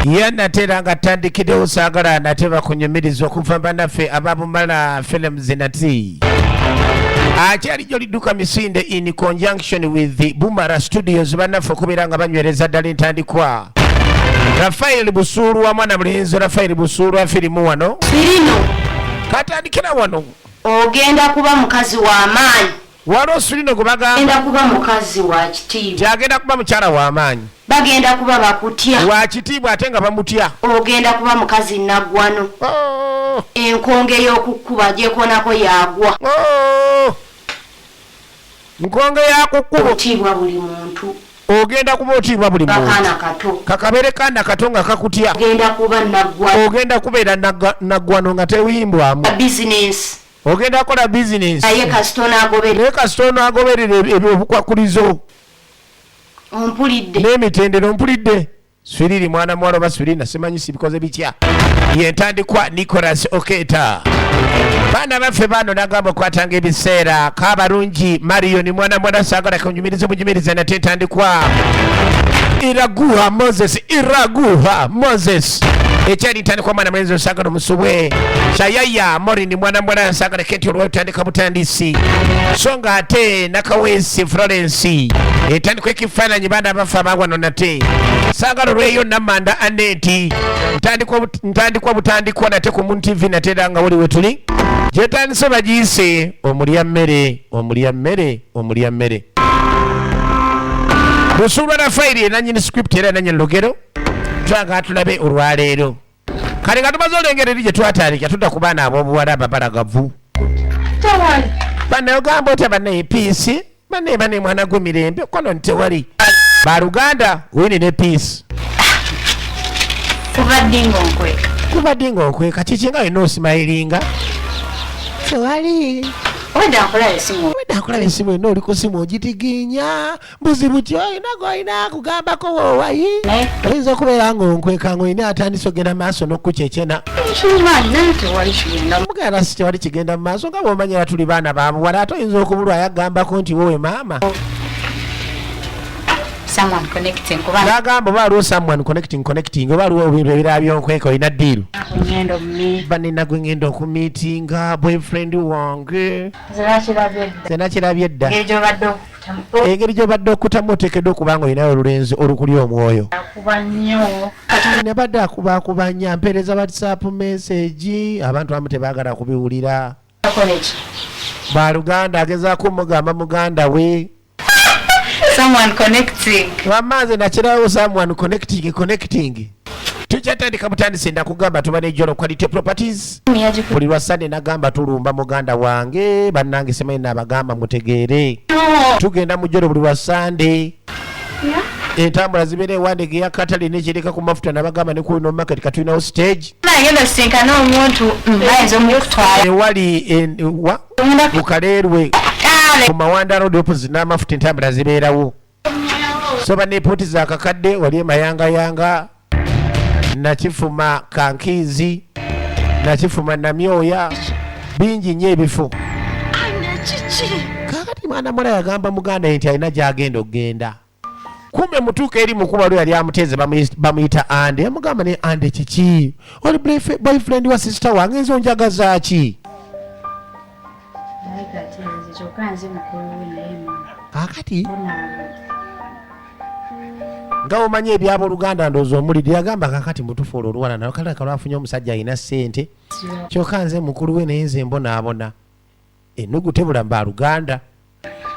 Ye nate era nga tandikiddewo, saagala nate bakunyumiriza okuva banaffe ababumala films nati akyali gyolidduka misinde in conjunction with the Bumara Studios, bannaffe okubeera nga banywereza ddala entandikwa. Rafael Busuulwa, mwana mulenzi Rafael Busuulwa, firimu wano Firino. Katandikira wano. Ogenda kuba mukazi w'amaanyi. Waliwo Sulino gwe bagamba Ogenda kuba mukazi wa kitiibwa. Nti agenda kuba mukyala w'amaanyi. Bagenda kuba bakutya. Wa kitiibwa ate nga bamutya. Ogenda kuba mukazi naggwano. Oh! Enkonge y'okukkuba gyekoonako yagwa. Oh! Nkonge ya kukkubo. Otiibwa buli muntu. Ogenda kuba otiibwa buli muntu. Bakaana kato. Kakabeere kaana kato nga kakutya. Ogenda kuba naggwano. Ogenda kubeera naggwano nga tewimbwamu. Bizinensi. Ogenda kukola bizinensi. Naye kasita onaagoberera. Naye kasita onaagoberera obukwakkulizo. Ompulidde. N'emitendera ompulidde. Swiriri mwana muwala oba Swirina simanyi sibikoze bitya. Yentandikwa Nicholas Oketa. Baana baffe bano nagamba okwatanga ebiseera kabarungi Marion mwana muwala saagala kunyumiriza bunyumiriza nate entandikwa Iraguha Moses, Iraguha Moses ekyali ntandikwa mwana mulenzi osagala omusubwe Shayaya Morini mwana muwala nsagala kenti olwotandika butandisi so nga ate Nakaweesi Florence etandikwa ekifaananyi baana bafe abawano nate saagala olweyo Namanda Aneti ntandikwa butandikwa nate ku Moon TV nate era nga wali wetuli gyetandise bagiyise omulya mmere, omulya mmere, omulya mmere. Busuulwa na fayiri enanyini script era enanyini lugero twagala tulabe olwaleero. Kale nga tumaze olengera eri gye twatandika, tudda ku baana ab'obuwala ababalagavu. Bane ogamba otya bane Peace? Bane bane mwana gwe mirembe kono tewali baluganda Wini ne Peace. Kuva ddi ng'onkweka? Kuva ddi ng'onkweka? Kiki nga olina osimayiringa? Tewali. Obwedda nkulaba esimu. Obwedda nkulaba esimu eno oli ku simu ogitiginya. Buzibu ki olina gw'olina kugambako woowayi? Oyinza okubeera ng'onkweka ng'olina atandise ogenda maaso n'okukucecena. Kimanyi naye tewali kigenda. Muganda si tewali kigenda mu maaso nga bw'omanyi era tuli baana ba buwala ate oyinza okubulwayo agambako nti wowe maama. Someone connecting kuba N'agamba oba waliwo someone connecting, connecting oba waliwo ebintu ebirala by'onkweka olina ddiiru. Ngenda omu Banina gwe ngenda okumiitinga boyfriend wange. Nze nakirabye dda. Nze nakirabye dda. Engeri gy'obadde okutamu. Engeri gy'obadde okutamu oteekeddwa okuba nga olinayo olulenzi olukuli omwoyo. Akuba nnyo. Kati nabadde akuba nnyo, ampeereza WhatsApp message, abantu abamu tebaagala kubiwulira. Akola ki? Baluganda agezaako omugamba muganda we. Someone connecting. Wamma nze nakirawo someone connecting, connecting. Tukyatandika butandisi ndakugamba tuba ne Jolo Quality Properties. Buli lwa Sunday nagamba tulumba muganda wange bannange simanyi nabagamba mutegeere. Tugenda mu Jolo buli lwa Sunday. Entambula zibeera ewandege ya Katale n'ekireka ku mafuta nabagamba ne ku no market katulinawo stage. Nagenda osinkana omuntu bayinza omukutwala. Ewali wa mu Kaleerwe ku Mawanda Road opposite n'amafuta entambula zibeerawo. So banneepooti za kakadde wali emayangayanga nakifuma kankiizi nakifuma namyoya bingi nnyo ebifo. Kaakati mwana muwala yagamba muganda we nti alina gy'agenda okugenda. Kumbe mutuuka eri mukuba lwe yali amuteeze bamuyita Ande. Yamugamba ne Ande kiki? Oli boyfriend wa sister wange nze onjagaza ki? Kaakati nga omanyi eby'abooluganda ndowooza omulidde yagamba kaakati mutufu olwo oluwala nawe kalabika lwafunye omusajja alina ssente kyokka nze mukulu we naye nze mbonaabona. Ennugu tebula mu baluganda.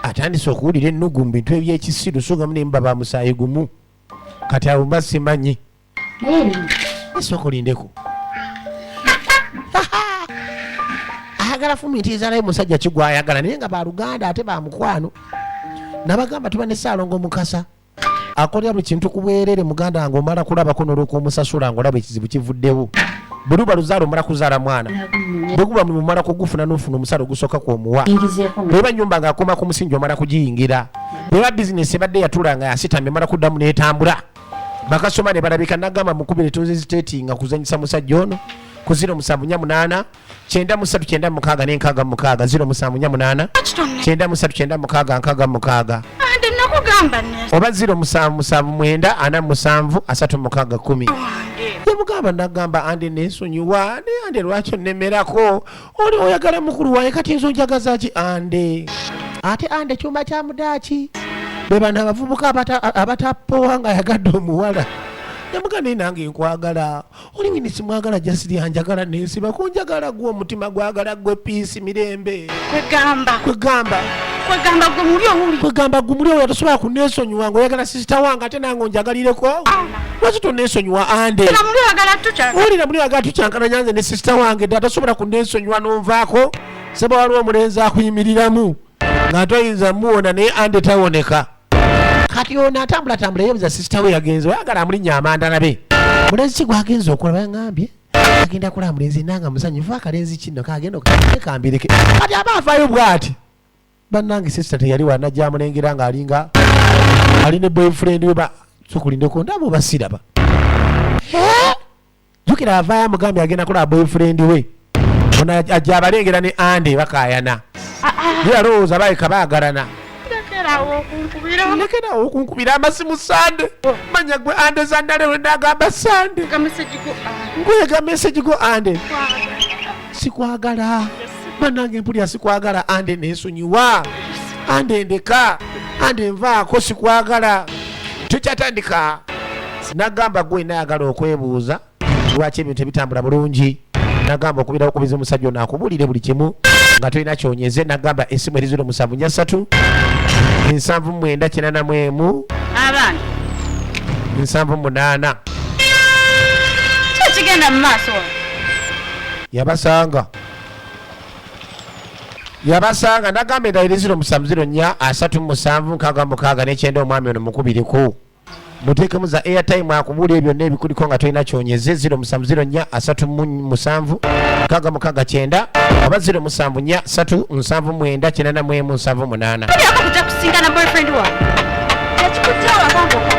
Atandise okuwulira ennugu mu bintu eby'ekisiru so nga mune muba ba musaayi gumu. Kati awo mba simanyi. Sooka olindeko. Ayagala fumiitiriza naye musajja ki gw'ayagala naye nga baluganda ate ba mukwano. Nabagamba tuba ne Ssaalongo Mukasa. Akolera buli kintu ku bwereere muganda wange omala kulabako n'olwoka omusasula ng'olaba ekizibu kivuddewo. Bwe luba luzaala omala kuzaala mwana. Bwe guba mulimu omala kugufuna n'ofuna omusaala ogusooka kw'omuwa. Bw'eba nnyumba ng'akoma ku musingi omala kugiyingira. Bw'eba bizinesi ebadde yatuula nga yasitamye omala kuddamu n'etambula. Bakasoma ne balabika nagamba mukubire tozeziteetinga kuzannyisa musajja ono ku 0748 93 96 6 0748 93 96 66. Ande nakugamba. Gamba nesi Oba 0779 47 36 10. Wange. Yamugamba, nagamba, "Ande, nensonyiwa, naye Ande, lwaki onnemerako? Oli oyagala mukulu wange, kati nze onjagaza ki, Ande?" Ate Ande kyuma kya mudaaki, be bano abavubuka abatapowa nga ayagadde omuwala. Yamuga, "Naye nange nkwagala." Oli wini simwagala, jasiri anjagala, nensiba kunjagala gwe, omutima gwagala gwe, peace, mirembe. Kwegamba. Kwegamba. Kwegamba gwe muli owuli. Kwegamba gumuli oyo tosobola kuneesonyiwa nga oyagala sister wange, ate nange onjagalireko. Lwaki toneesonyiwa, Ande? Nga muli oyagala tukya. Wulira, muli oyagala tukyankalanya nze ne sister wange, ddala tosobola kuneesonyiwa n'onvaako. Seba, waliwo omulenzi akuyimiriramu nga toyinza muwona, naye Ande tawoneka. Kati ono atambulatambula, yebuza sister we yagenze, oyagala amulinnya amanda labe mulenzi ki gwagenza okulaba. Yaŋambye agenda kulaba mulenzi nanga musanyufu, akalenzi kino kagenda kambireke. Kati aba avaayo bw'ati, bannange, sister teyali wanajja amulengera ng'alinga ali ne boyfriend we. Ba sokulindeko ndaba oba siraba. Jjukira avaayo amugambye agenda kulaba boyfriend we. Ono ajja abalengera ne Ande bakayana, ye alowooza baleka baagalana. Lekerawo okunkubira. Lekerawo okunkubira amasimu, Sande. Manya gwe Ande zandale lwenagamba Sande. Ga message go. Nkwega message go, Ande, sikwagala. Bannange, mpulira sikwagala. Ande, nensonyiwa. Ande, ndeka. Ande, nvaako, sikwagala. Tukyatandika, nagamba gwe nayagala okwebuuza lwaki ebintu tebitambula bulungi. Nagamba okubira okubiza omusajja ono akubuulire buli kimu nga tolina kyonyeze. Nagamba esimu eri 0743 79 81 Abaana. 78. Ki ekigenda mu maaso wano? Yabasanga, yabasanga. Nagamba endala eri 0704 37 66 9. Omwami ono mukubiriku, muteekemu za airtime, akubuulire byonna ebikuliko nga tolina kyonyeze. 0704 37 66 9 oba 0743 79 81 78. Tolyako kujja kusinkana boyfriend wange. Ekikujja waka ng'oka.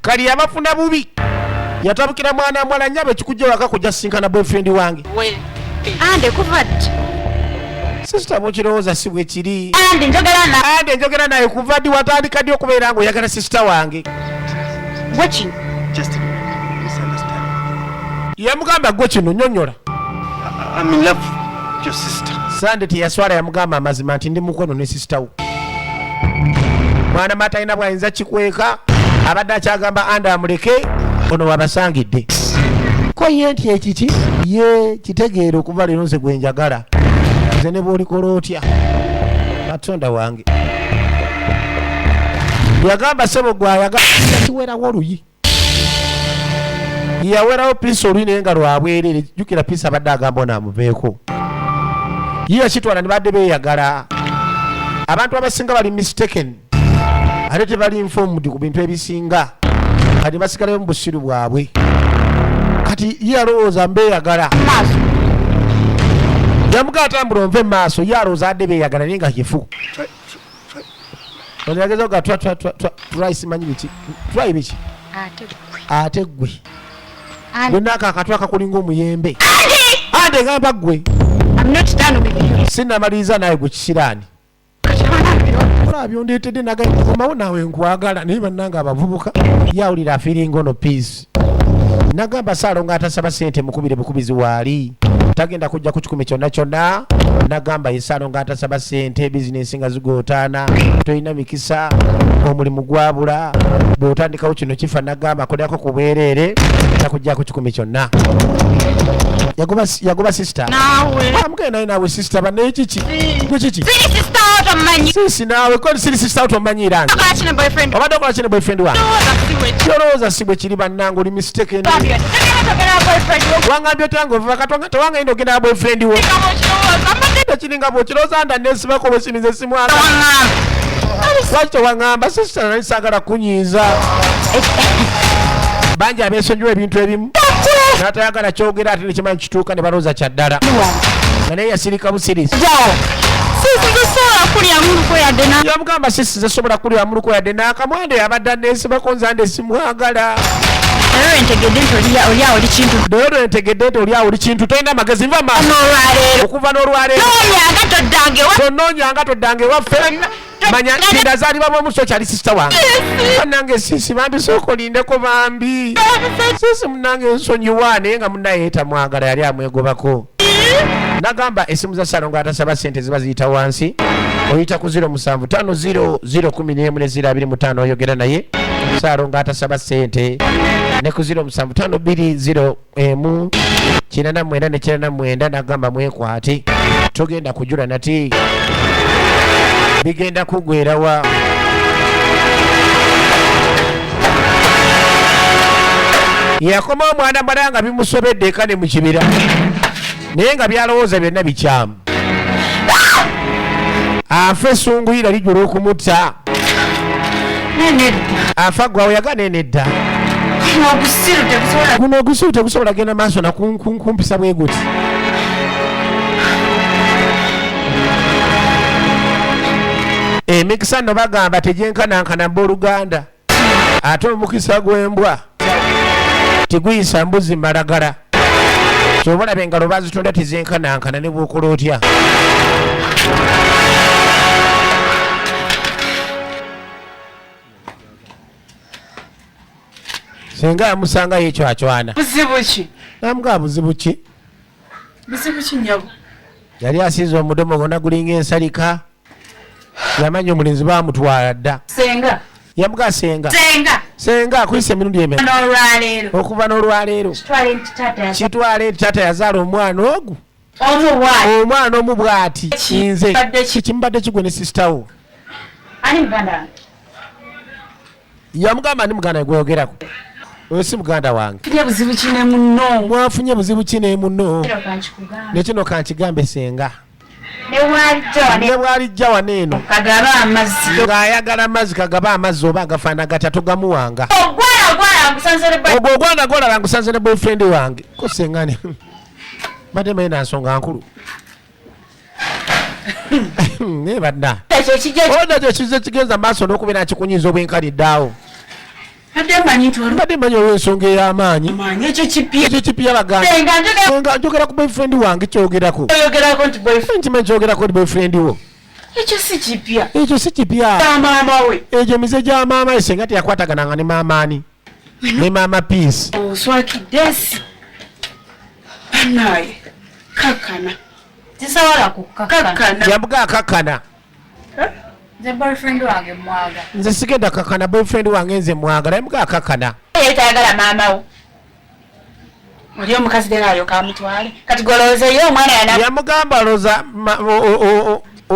Kali yabafuna bubi, yatabukira mwana mwala. "Nyabo, ekikujja waka kujja sinkana boyfriend wange?" Ande, kuva ddi? Sister, mukirowooza si bwe kiri. Ande, njogera na Ande, njogera naye. Kuva ddi, watandika ddi okubeera nga oyagala sister wange? Gwe kino. Just a misunderstanding. Yamugamba, "Gwe kino, nyonyola." I'm in love with your sister. Sande teyaswala, yamugamba amazima nti, "Ndi mukono ne sister wo." Mwana mata alina bwayinza kikweka, abadde akyagamba Ande amuleke. Ono wabasangidde ko ye nti ekiki ye kitegeera okuva leero nze gwe njagala, nze ne bwolikola otya, katonda wange. Yagamba, "Sebo, gwayagala kiwerawo oluyi." Yawerawo Peace oluyi, naye nga lwabwerere. Jjukira Peace abadde agamba ono amuveeko, ye yakitwala ne badde beeyagala. Abantu abasinga bali mistaken, ate tebali informed ku bintu ebisinga, kati basigalayo mu busiru bwabwe. Kati ye alowooza mbeeyagala. Maaso. Yamugaa, "Atambula onve mu maaso." Ye alowooza adde beeyagala, naye nga kifu. Try, try, try. Ono yagezaho ga try, try, try, try, try, simanyi biki, try biki. Ate gwe. Ate gwe. Ande. Gwenna ako akatwa akakulinga omuyembe. Ande, ngamba gwe. I'm not done with you. Sinamaliriza naye gwe kisiraani. Kati abaana Olaba byondeetedde, nagakomawo naawe, nkwagala. Naye bannange abavubuka, yawulira afiiringa ono Peace. Nagamba saalo nga atasaba sente, mukubire bukubizi, waali tagenda kujja ku 100 kyonna kyonna. Nagamba ye saalo nga atasaba sente, bizinensi nga zigootaana, tolina mikisa, omulimu gwabula, bw'otandikawo kino kifa. Nagamba akolerako ku bwereere, takujjako 100 kyonna. Yagoba sister. Naawe. Amugenda naye, "Naawe sister, bannaye kiki, gwe kiki?" Siri sister wo, tomumanyi. Sisi naawe ko siri sister wo, tomanyiira nze. Okola ki ne boyfriend? Obadde okola ki ne boyfriend wange? Ndowooza si bwe kiri. Kyolowooza si bwe kiri. Bannange, oli mistaken. Tegera togera boyfriend wo. Wangambye otya nga ova katonga tewangenda ogenda na boyfriend wo? Nga bw'okirowooza. Mbadde Tekiringa bwokirowooza nda nesibako bwesimize simwala. waŋŋamba. Lwaki tewaŋŋamba, sister? Nali saagala kunyiiza. Bangi abeesonyiwa ebintu ebimu n'atayagala kyogera, ate nekimanyi kituuka ne balowooza kyaddala, nga naye yasirika busirisi. Jawo. Sisi tosobola kulyamu lukwe yadde na. Yamugamba, "Sisi zesobola kulya muluko yadde n'akamwande." Abadde aneesibako, nze ande simwagala. Leero entegedde nti oli awo oli kintu. Leero entegedde nti oli awo oli kintu, tolina magezi, nva maaso. N'olwaleero. Okuva n'olwaleero. Noonyanga toddange wa. Tonoonyanga toddange ewaffe. Manya nti ndazaalibwa bwomuso kyali sisita wange. Bannange sisi bambi sooka olindeko bambi. Sisi munnange nsonyiwa naye nga munnaye yetamwagala yali amwegobako. Nagamba esimu za Salongo atasaba sente ziba ziyita wansi. Oyita ku 0 7 5 0 0 11 ne 0 25 oyogera naye. Salongo atasaba sente ne ku 0 7 5 2 0 emu 89 ne 99 nagamba mwekwate togenda kujula nati bigenda kugwerawa. Yakoma omwana mwala nga bimusobedde eka ne mu kibira naye nga byalowooza byonna bikyamu. Afa esunguyira lijula okumutta. Afa gwawe yagane nedda. Guno ogusiru tegusobola genda maaso nakumpisa bwe guti. Emikisa nno bagamba tegyenkanankana booluganda ate omukisa gw'embwa teguyisa mbuzi malagala. Ky'oba olaba engalo bazitonda tezenkanankana ne bw'okola otya. Senga yamusanga yeecwacwana. Buzibu ki? Namugamba buzibu ki? Buzibu ki nnyabo? Yali asiize omudomo gwonna gulinga ensalika. Yamanya omulenzi baamutwala dda. Senga. Yamuga senga. Senga. Senga akuyise emirundi emeka? N'olwaleero. Okuva n'olwaleero. Kitwale nti taata yazaala. Kitwale nti taata yazaala omwana ogu. Omu bw'ati. Omwana omu bw'ati. Nze. Mbadde ki? Kimbadde kigwe ne sisita wo. Ani muganda wange? Yamugamba ani muganda gweyogerako? Oyo si muganda wange. Mwafunye buzibu ki ne munno? Mwafunye buzibu ki ne munno? Ne kino kankigambe senga. Ne bwalijja wano eno. Kagaba amazzi. Ng'ayagala amazzi kagaba amazzi oba agafaana gatya togamuwanga. Ogwo Ogwo ogwana gwolaba nkusanze ne boyfriend wange. Ko senga ne. Mbadde manyi na nsonga nkulu. Naye banna. Ekyo kijja Oda ekyo kijja kigenza maaso n'okubeera kikunyiiza obwenkanidde awo. Mbadde manyi olw'ensonga ey'amaanyi. Ekyo kipya. Ekyo kipya baganda. Senga njogera ku boyfriend wange kyogerako. Oyogerako nti boyfriend. Nkimanyi kyogerako nti boyfriend wo. Ekyo si kipya. Ekyo si kipya. Kya maama we. Egyo mize gya maama we senga teyakwatagananga ne maama ani. Ne maama Peace. Oswakidde si. Bannaaye kakkana. Sisobola kukkakkana. Kakkana. Yamuga akakkana. Nze boyfriend wange mwagala. Nze sigenda kakkana boyfriend wange nze mwagala. Yamuga akakkana. Yali tayagala maama wo. Oli omukazi ddala alyoka amutwale. Kati golowooza ye omwana yana. Yamugamba lowooza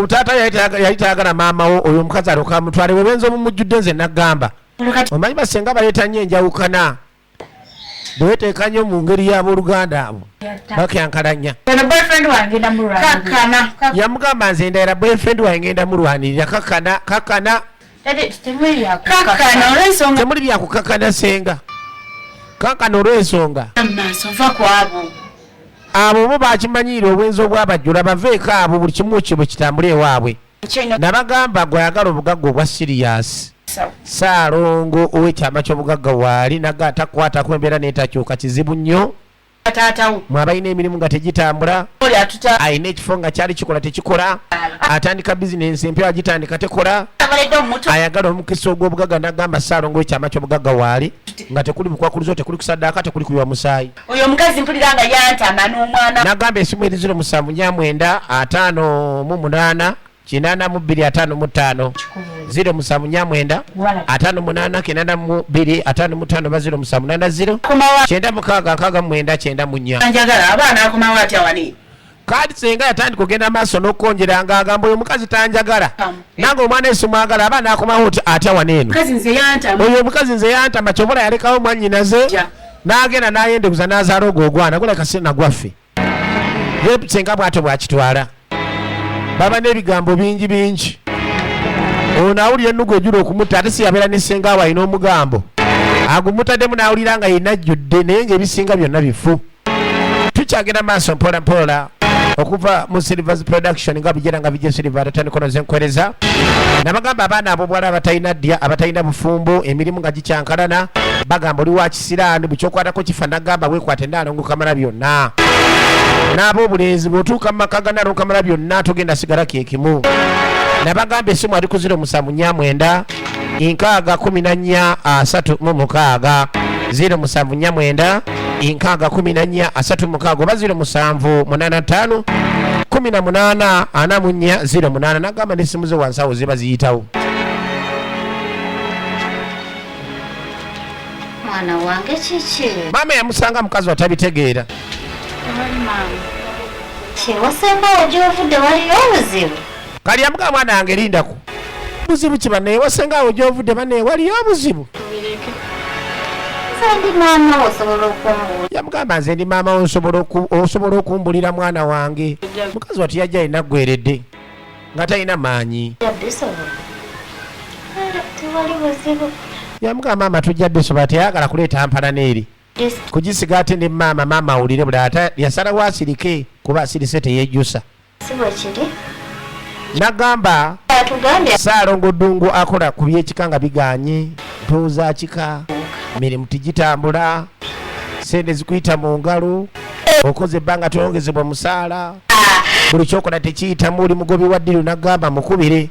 taata yali tayagala maama wo oyo omukazi alyoka amutwale. Bwe benza omumujjudde nze nagamba. Omanyi basenga baleeta nnyo enjawukana. Bwe beeteeka nnyo mu ngeri y'abooluganda abo. Bakyankalanya. Ono boyfriend wange ngenda mulwanirira. Kakkana. Yamugamba nze ndayira boyfriend wange ngenda mulwanirira. Kakkana, kakkana. Kakkana olw'ensonga. Temuli bya kukakkana senga. Kakkana olw'ensonga. Amaaso va ku abo. Abo bo bakimanyiira obwenzi obwabajjula baveeko abo buli kimu kye bwe kitambule ewaabwe. Nabagamba gw'ayagala obugagga obwa siriyasi. Ssaalongo ow'ekyama ky'obugagga waali naga takwatako embeera n'etakyuka kizibu nnyo. Mwe abalina emirimu nga tegitambula, alina ekifo nga kyali kikola tekikola, atandika bizinensi empya agitandika tekola, ayagala omukisa ogw'obugagga n'agamba Ssaalongo ow'ekyama ky'obugagga waali nga tekuli bukwakulizo, tekuli kusaddaaka, tekuli kuyiwa musaayi. Oyo omukazi mpulira nga yantama n'omwana. N'agamba esimu eri 0 7 4 9 5 8 8 2 5 5 0 7 4 5 8 9 2 5 5 ba 0 7 8 0 9 6 6 9 9 4. Njagala abaana akomawo atya wani? Kati senga yatandika okugenda maaso n'okukonjera ng'agamba oyo omukazi tanjagala. Nange omwana esi mwagala abaana akomawo atya wano eno. Oyo omukazi nze yantama kyobola yalekawo mwannyinaze n'agenda n'ayendeguza n'azaala ogwo ogwana guleka si nagwaffe. Ye senga bw'atyo bw'akitwala. Baba n'ebigambo bingi bingi. Ono awulira ennugu ejula okumutta ate si yabeera ne ssenga we alina omugambo. Agumutaddemu n'awulira nga yenna ajjudde naye ng'ebisinga byonna bifu. Tukyagenda maaso mpola mpola okuva mu Silvers Production nga bijera nga bijja Silver atatandika ono zenkwereza. Nabagamba abaana ab'obuwala abatalina ddya, abatalina bufumbo, emirimu nga gikyankalana, bagamba oli wa kisiraani, buli ky'okwatako kifa n'agamba weekwate Nnaalongo Kamala byonna. N'ab'obulenzi bw'otuuka mu maka ga Nnaalongo Kamala byonna togenda sigala ke kimu. Nabagamba esimu ali ku 0749 6 14 36, 0749 6 14 36 oba 0785 18 44 08. Nagamba n'essimu ze wansi awo ziba ziyitawo. Mwana wange, kiki? Maama yamusanga mukazi watabitegeera. Tewali, maama. Kyewasembawo gyovudde waliyo obuzibu? Kali yamugaa, mwana wange, lindako, buzibu ki? Bannaye, wasenga awo gyovudde bannaye waliyo obuzibu? Tubireke. Nze ndi maama, osobola okumbuulira. Yamugamba, nze ndi maama wo, osobola okumbulira mwana wange. Mukazi wati yajja alina ggweredde nga talina maanyi. Bisobola, tewali buzibu. Yamugamba, maama, tujja bisobola. Teyagala kuleeta mpalana eri kugisiga ate ne maama, maama awulire buli ate yasalawo asirike kuba asirise teyejjusa. Si bwe kiri? Nagamba Atugambye. Saalongo Ddungu akola ku byekika nga biganye, mpewo kika, mirimu tigitambula, sente zikuyita mu ngalo, okoze ebbanga toyongezebwa musaala, buli kyokola tekiyitamu, oli mugobi wa ddiru. Nagamba mukubire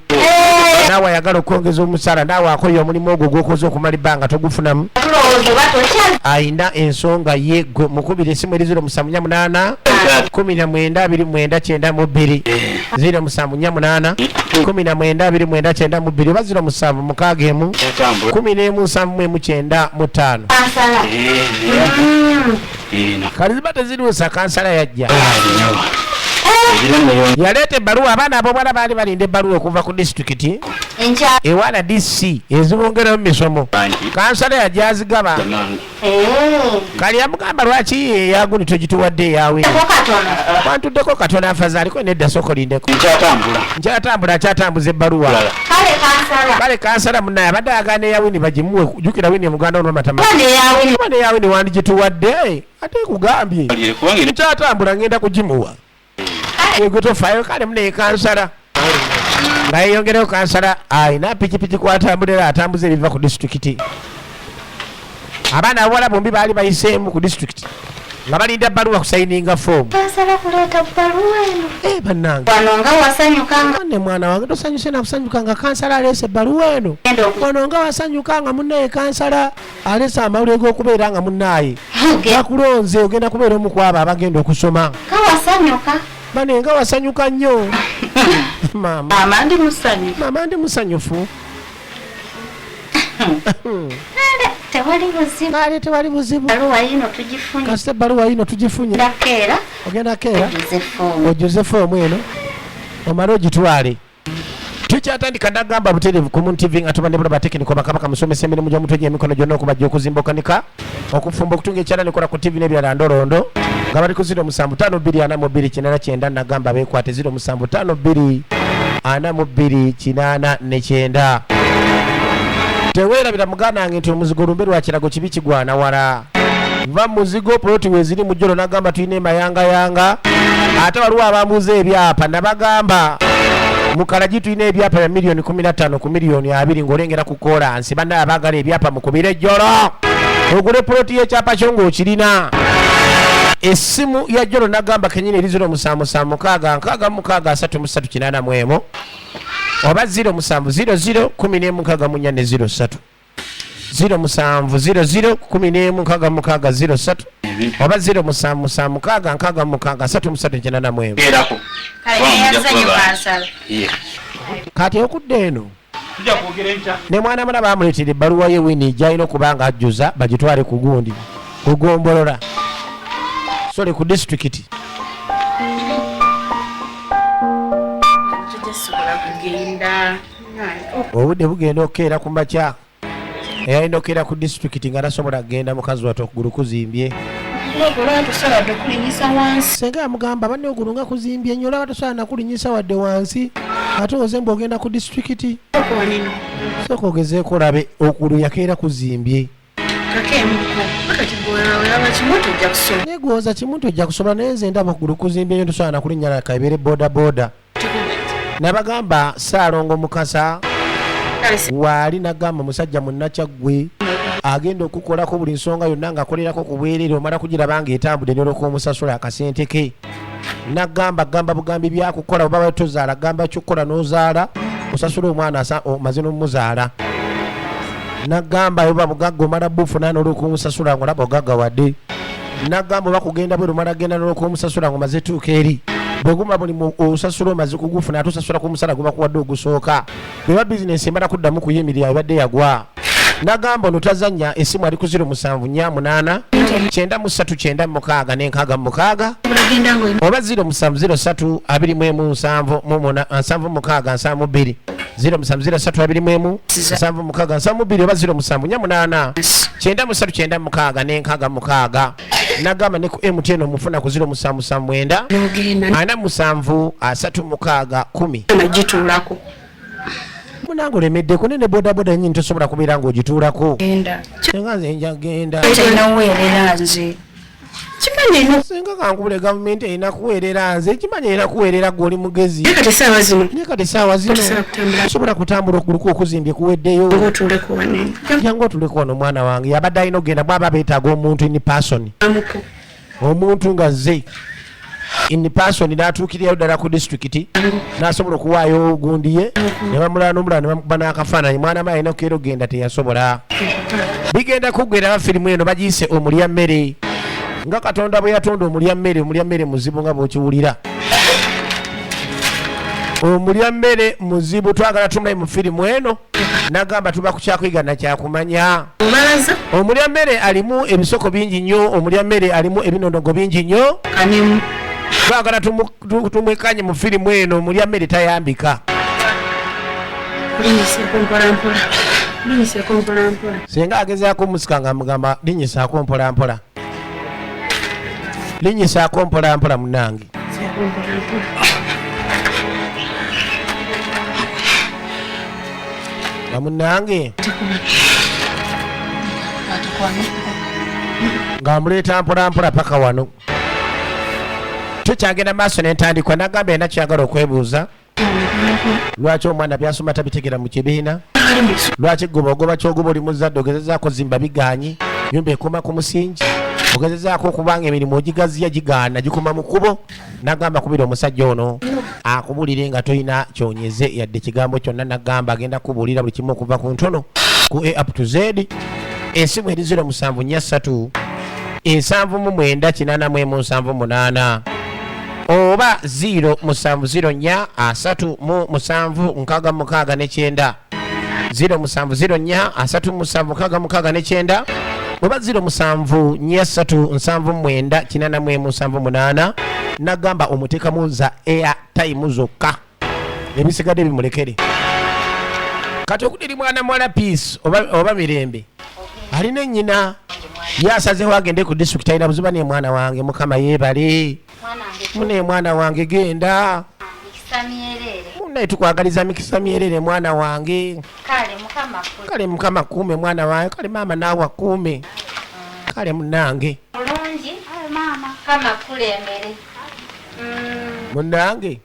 naawe ayagala okwongeza omusaala, naawe akoye omulimu ogwo gwokoze okumala ebbanga togufunamu. Tulowooza oba tokya. Ayina ensonga ye, gwe mukubire esimu eri 0748 19 29 92, 0748 19 29 92 oba 0761 Kyatambula. 11 71 95. Kansala. Eno. Kali ziba teziriwusa, kansala yajja. Ebiro neyo. Yaleeta ebbaluwa. Abaana ab'obwala baali balinda ebbaluwa okuva ku disitulikiti Enkya. ewa RDC ezibongeramu misomo. Bangi. Kansala yajja azigaba. Nange. Kali yamugamba, lwaki eyaguni togituwadde eyawe? Ko katono. Wantuddeko katono afaza aliko nedda, soko lindeko. Nkyatambula. Nkyatambula, akyatambuza ebbaluwa. Bulala. Kale kansala. Kale kansala munaye abadde agaana eyawini bagimuwe. Jjukira wini muganda ono matama. Kuba neyawini. Kuba neyawini wandigituwadde ate kugambye. Balire kubanga eri Nkyatambula, ngenda kugimuwa, egwe tofaayo. Kale munaye kansala nga yeyongereyo, kansala alina pikipiki kwatambulira, atambuza ebiva ku disitulikiti. Abaana abawala bombi baali bayiseemu ku disitulikiti nga balinda bbaluwa kusayininga foomu. Kansala kuleeta bbaluwa eno. Eh, bannange. Wano nga wasanyuka nga Ne mwana wange, tosanyuse nakusanyuka nga kansala aleese ebbaluwa eno? Genda oku Wano nga wasanyuka nga munnaye kansala aleese amawulire g'okubeera nga munnaye bakulonze, ogenda kubeera omu ku abo abagenda okusoma. Nga wasanyuka. Bane, nga wasanyuka nnyo maama. Maama, ndi musanyufu. Maama, ndi musanyufu. Kale tewali buzibu. Kale tewali buzibu. Bbaluwa yino tugifunye. Kasita ebbaluwa yino tugifunye. Ndakeera. Ogenda keera. Ojuze foomu. Ojuze foomu eno omale ogitwale. Tukyatandika, nagamba butereevu ku Moon TV nga tubadde bulaba tekiniko bakabaka musomesa emirimu gy'omutwe gy'emikono gyonna, okubajja, okuzimba, okanika, okufumba, okutunga ekyala nekola ku TV n'ebirala ndolondo, nga bali ku 0752 42 89. Nagamba beekwate 0752 42 89. Teweerabira muganda wange nti omuzigo lumbe lwa kirago, kibi kigwana wala. Va muzigo poloti weziri mu jjolo. Nagamba tulina emayangayanga, ate waliwo abambuuza ebyapa. Nabagamba mu Kalagi tulina ebyapa bya miliyoni 15 ku miliyoni 20 ng'olengera ku koolansi. Bannaye abaagala ebyapa mukubire ejjolo, ogule poloti y'ekyapa kyo ng'okirina. Essimu ya jjolo nagamba kenyini eri 0776 66 33 81 oba 0700 11 64 ne 03, 0700 11 66 03 oba 0776 66 33 81. Erako. Kale neyanze kansala. Kati okudda eno Tujja kwogera enkya. Ne mwana muna bamuleetera ebbaluwa ye wini gyalina okuba nga ajjuza bagitwale ku gundi kugombolola, sole ku disitulikiti. Tujja sobola kugenda. Obudde bugenda okukeera ku makya, eyalina okukeera ku disitulikiti nga tasobola kugenda, mukazi wate okugulu kuzimbye. Olaba tosobola kulinyisa wansi. Senga yamugamba, banne ogulu nga kuzimbye nnyo, olaba tosobola nakulinyisa wadde wansi, ate oze mbu ogenda ku disitulikiti. Konino. Sooka ogezeeko olabe, okugulu yakeera kuzimbye. Kakeemuko kati gwe olaba kimu tojja kusobola. Naye gwoza kimu nti ojja kusobola, naye nze ndaba okugulu kuzimbye nnyo, tosobola nakulinnya kabeere boda boda. Nabagamba Saalongo Mukasa Kale si waali, nagamba musajja munnakyaggwe agenda okukolako buli nsonga yonna ng'akolerako ku bwereere, omala kugiraba ng'etambudde n'olwoka omusasula akasente ke. Nagamba gamba bugambi byakukola, oba tozaala gamba kyokukola n'ozaala. Osasula omwana omaze n'omuzaala. Nagamba oba bugagga omala bufuna n'olwokumusasula ng'olaba ogagga wadde. Nagamba oba kugenda bweru omala genda n'olwokumusasula ng'omaze tuuka eri. Bweguma buli osasula omaze kugufuna, ate osasula ku musala gwe bakuwadde ogusooka. Bweba bizinensi emala kuddamu kuyimirira ebadde yagwa. Nagamba ono tazannya. Essimu ali ku 0748 93 96 Olagenda nga oba 0703 21 76 72, 0703 21 76 72 oba 0748 93 96. Nagamba ne ku MTN omufuna ku 0779 n'ogenda 47 36 10. Nagituulako. Munange olemeddeko nene bodaboda yenyini tosobola kubeera ng'ogituulako. Genda. Senga nze nja genda. Talina weerera nze. Kimanyi eno. Senga kankubule, gavumenti erina kuweerera nze, kimanyi erina kuweerera gwe, oli mugezi. Naye kati essaawa zino Naye kati essaawa zino tosobola kutambula. Tosobola kutambula, okugulu kwo okuzimbye kuweddeyo. Ng'otuuleko wanene. Jangu otuleko wano mwana wange. Yabadde alina okugenda bwaba beetaaga omuntu in person. Amuko. Omuntu nga zze in person n'atuukirirayo ddala ku disitulikiti n'asobola okuwaayo gundi ye ne bamulala n'omulala ne bamukuba n'akafaananyi. Mwana ma alina okukeera okugenda teyasobola. Bigenda kuggwera. Firimu eno bagiyise Omulya Mmere. Nga Katonda bwe yatonda omulya mmere, omulya mmere muzibu nga bw'okiwulira. Omulya mmere muzibu. Twagala tumulayi mu firimu eno. Nagamba tuba ku kyakuyiga nakyakumanya. Obalaza. Omulya mmere alimu ebisoko bingi nnyo. Omulya mmere alimu ebinonogo bingi nnyo. Kanimu. Twagala tumwekanye mu firimu eno. Omulya mmere tayambika. Linyiseeko mpolampola, linyiseeko mpolampola. Senga agezaako omusika nga amugamba linyisaako mpolampola, linyisaako mpolampola munange. Seeko mpolampola. Nga munange ng'amuleeta mpolampola paka wano. Tukyagenda maaso n'entandikwa. Nagamba ena kyagala okwebuuza, lwaki omwana byasoma tabitegera mu kibiina? Lwaki goba ogoba kyogoba? Oli muzadde, ogezezaako zimba bigaanyi, nyumba ekoma ku musingi. Ogezezaako okubanga emirimu ogigaziya gigaana, gikoma mu kkubo. Nagamba kubira omusajja ono akubulire nga tolina kyonyeze yadde kigambo kyonna. Nagamba agenda kubuulira buli kimu okuva ku ntono ku A up to Z. Esimu eri 0743 79 81 78 oba 0704 37 69, 0704 37 69 oba 0743 79 81 78. Nagamba omuteekamu za airtime zokka, ebisigadde bimulekere. Kati okudiri mwana muwala Peace oba Mirembe alina ennyina yasazeho agende ku disitulikiti. Alina buziba ne mwana wange, Mukama yeebale. Mwana wange. Mune mwana wange genda. Mikisa myerere. Munaye tukwagaliza mikisa myerere mwana wange. Kale Mukama kule. Kale Mukama kuume mwana wange. Kale maama naawe akuume. Kale munange. Bulungi maama, Mukama kulembere. Munange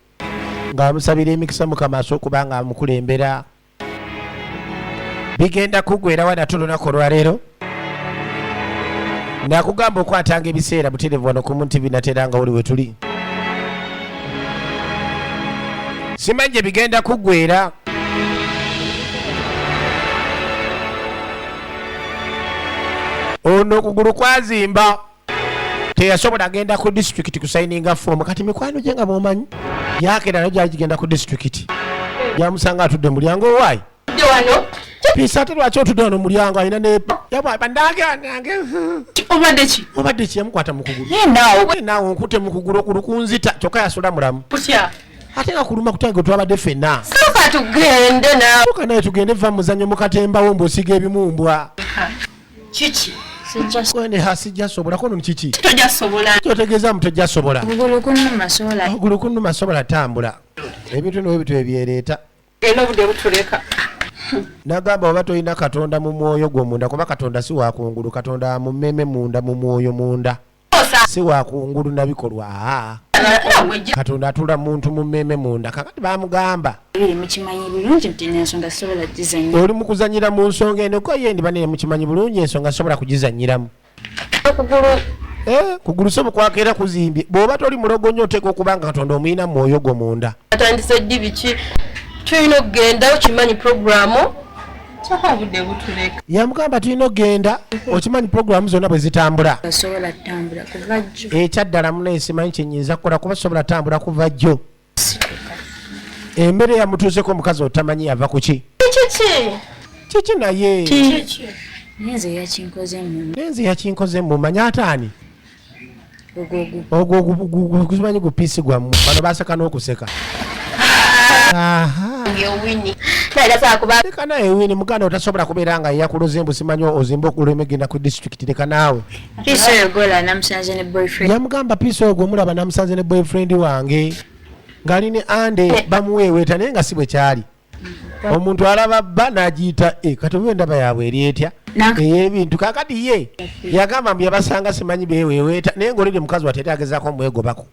ng'amusabira emikisa, Mukama asobola okuba nga amukulembera. Bigenda kuggwera wanate olunaku olwaleero. Nakugamba okwatanga ebiseera buterevu wano ku Muntu natera nga wuli we tuli. Simanyi gye bigenda kuggwera. Ono okugulu kwazimba, teyasobola agenda ku disitulikiti kusayininga foomu. Kati mikwano gye nga bwomanyi yakera nayo gyali gigenda ku disitulikiti, gyamusanga atudde mulyango. Owaayi Peace, ate lwaki otudde wano mulyango? Alina ne bandange anange. Obadde ki? Obadde ki? Yamukwata mu kugulu. Naye naawe. Naye naawe onkute mu kugulu, okugulu kunzita. Kyokka yasula mulamu. Kutya? Ate nga kuluma kutange twabadde ffenna. Sooka tugende naawe. Tuka naye tugende, va muzannyo mu katembawo mbw'osiga ebimumbwa. Kiki? Kwene hasijja sobola kono. Kiki? Tojja sobola. Kyotegeeza mu tojja sobola? Kugulu kunnuma, sobola. Okugulu kunnuma, sobola tambula. Ebintu niwe bitu ebyereeta. Genda, obudde butuleka. Nagamba oba tolina Katonda mu mwoyo gwo munda, kuba Katonda si wakungulu. Katonda mu mmeme munda, mu mwoyo munda, si wakungulu nabikolwa. Aa, Katonda atula muntu mu mmeme munda. Kakati bamugamba Biri mukimanyi bulungi nti n'ensonga sobola gizannya. Oli mu kuzanyira mu nsonga eno ko ye ndi banene. Mukimanyi bulungi ensonga sobola kugizanyiramu. Okugulu. Eh, kugulu sobo kwakeera kuzimbye. Bw'oba toli mulogo nnyo, oteeka okuba nga Katonda omuyina mu mwoyo gwo munda. Atandise ddi biki? Tulina okugenda, okimanyi puroguramu. Kyokka obudde butuleka. Yamugamba tulina okugenda, okimanyi puroguramu zonna bwe zitambula. Asobola ttambula kuva jjo. Ekyaddala munaye simanyi kyenyinza kukola kuba sobola tambula kuva jjo. Embeera yamutuuseko omukazi otamanyi yava kuki. Kiki? Kiki naye? Naye nze yakinkoze mu Naye nze yakinkoze mumanyi ate ani? Ogwo Ogwo gumanyi gu piisi gwammwe bano baseka n'okuseka. Aha. Winnie naye kuba. Leka naye Winnie, muganda otasobola kubeera nga yakuloze mbu simanyi ozimbe okuleme genda ku disitulikiti, leka naawe. Piisi oyo gola namusanze ne boyfriend. Yamugamba piisi oyo gwemulaba namusanze ne boyfriend wange ng'ali ne ande bamuweeweeta, naye nga si bwe kyali. Omuntu alaba bba n'agiyita e kati oba endaba yaabwe eri etya ey'ebintu. Kakati ye yagamba mbu yabasanga simanyi beeweeweeta, naye ng'olidi mukazi wate eri agezaako omwegobako.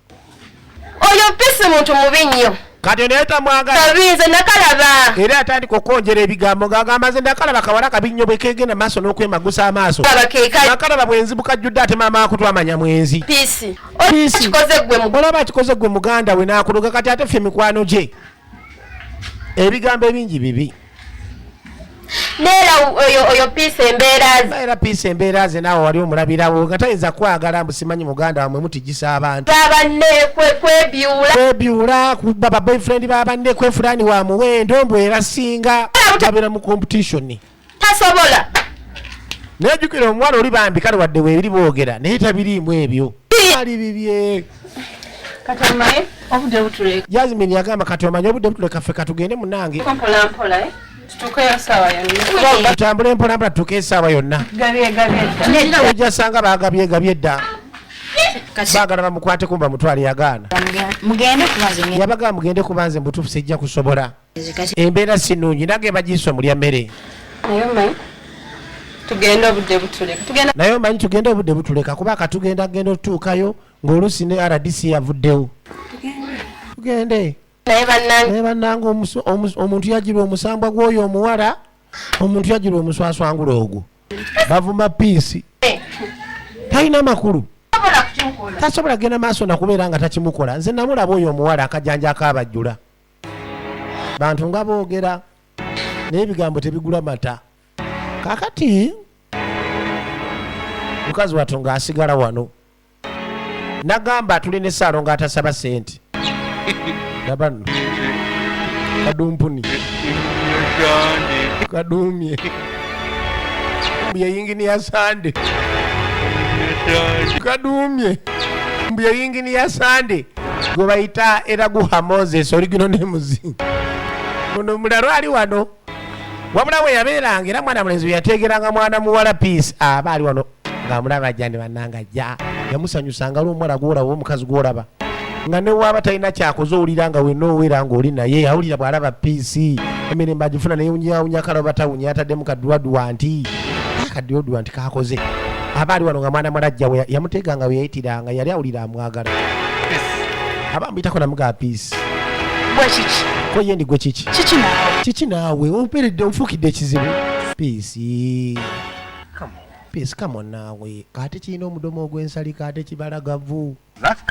Oyo Pisi muntu mubi nnyo. Kati naye tamwagala. Kabi, nze nakalaba. Era atandika okwongera ebigambo ng'agamba nze ndakalaba kawala kabi nnyo bwe kegenda maaso n'okwemagusa amaaso. Kalaba keeka. Nakalaba bwenzi bukajjudde ate maama akutwamanya mwenzi. Pisi. Pisi. Kikoze gwe mu Olaba akikoze gwe muganda we n'akuloga, kati ate ffe mikwano gye. Ebigambo ebingi bibi. Neera oyo Pisi embeera ze. Era Piisi embeera ze naawe wali omulabirawo nga tayinza kwagala mbu simanyi muganda wamwe mutijisa abantu. Zabanne kwebyula. Kwebyula kuba ba boyfriend babanne kwefulani wa muwendo mbu era singa babeera mu competition. Tasobola. Naye jjukira omuwala oli bambi kale wadde weebiri boogera naye tabiriimu ebyo. Ali bibye. Kati omanyi obudde butuleka. Jasmine yagamba kati omanyi obudde butuleka ffe katugende munange. Mpola mpola, eh? Tutuukeyo ssaawa yonna. Tutambule mpola mpola tutuuke essaawa yonna. Gabye gabye dda. Ojja sanga baagabyegabye dda. Baagala bamukwateko bamutwale yagaana. Mugende kuba nze Yabagamba mugende kuba nze mubutuufu sijja kusobola. ngeze kati. Embeera si nnungi nange bagiisa omulya mmere. Naye omanyi tugende obudde butuleka. Tugenda. Naye omanyi tugende obudde butuleka kuba katugenda genda otutuukayo ng'oluusi ne RDC yavuddewo. Tugende. Naye bannange. Naye bannange omuntu yagirwa omusambwa gw'oyo omuwala, omuntu yagirwa omuswaswangula ogwo. Bavuma Piisi. Talina makulu. Tasobola kugenda maaso nakubeera nga takimukola. Nze namulaba oyo omuwala akajanja akaabajjula. Bantu nga boogera naye ebigambo tebigula mata. Kaakati mukazi wattu ng'asigala wano. Nagamba tuli ne Ssaalo ng'atasaba ssente. Laba nno. Kadumpuni. Kadumye. Mbu ye yinginiya Sande. Kadumye. Mbu ye yinginiya Sande. Gwe bayita Eraguha Moses oligino ne muzi. Ono mulalo ali wano. Wabula we yabeeranga era mwana mulenzi we yateegeranga mwana muwala Peace aba ali wano ng'amulaba ajja ne bannanga ajja. Yamusanyusanga lw'omuwala gw'olaba omukazi gw'olaba. Nga ne waaba talina kyakoze owulira nga wenna owera ng'oli naye awulira bw'alaba Peace emirembe agifuna neyewunyawunya kale oba tawunya ataddemu kaduwaduwa nti akaduwaduwa nti kakoze. Aba ali wano nga mwana muwala ajja we yamuteeganga we yayitiranga yali awulira amwagala. Aba amuyitako namugamba Peace. Gwe kiki? Ko ye ndi gwe kiki? Kiki naawe? Kiki naawe? Omperedde onfuukidde ekizibu. Peace. Peace, come on naawe. Ate kirina omudomo ogw'ensalika ate kibalagavu.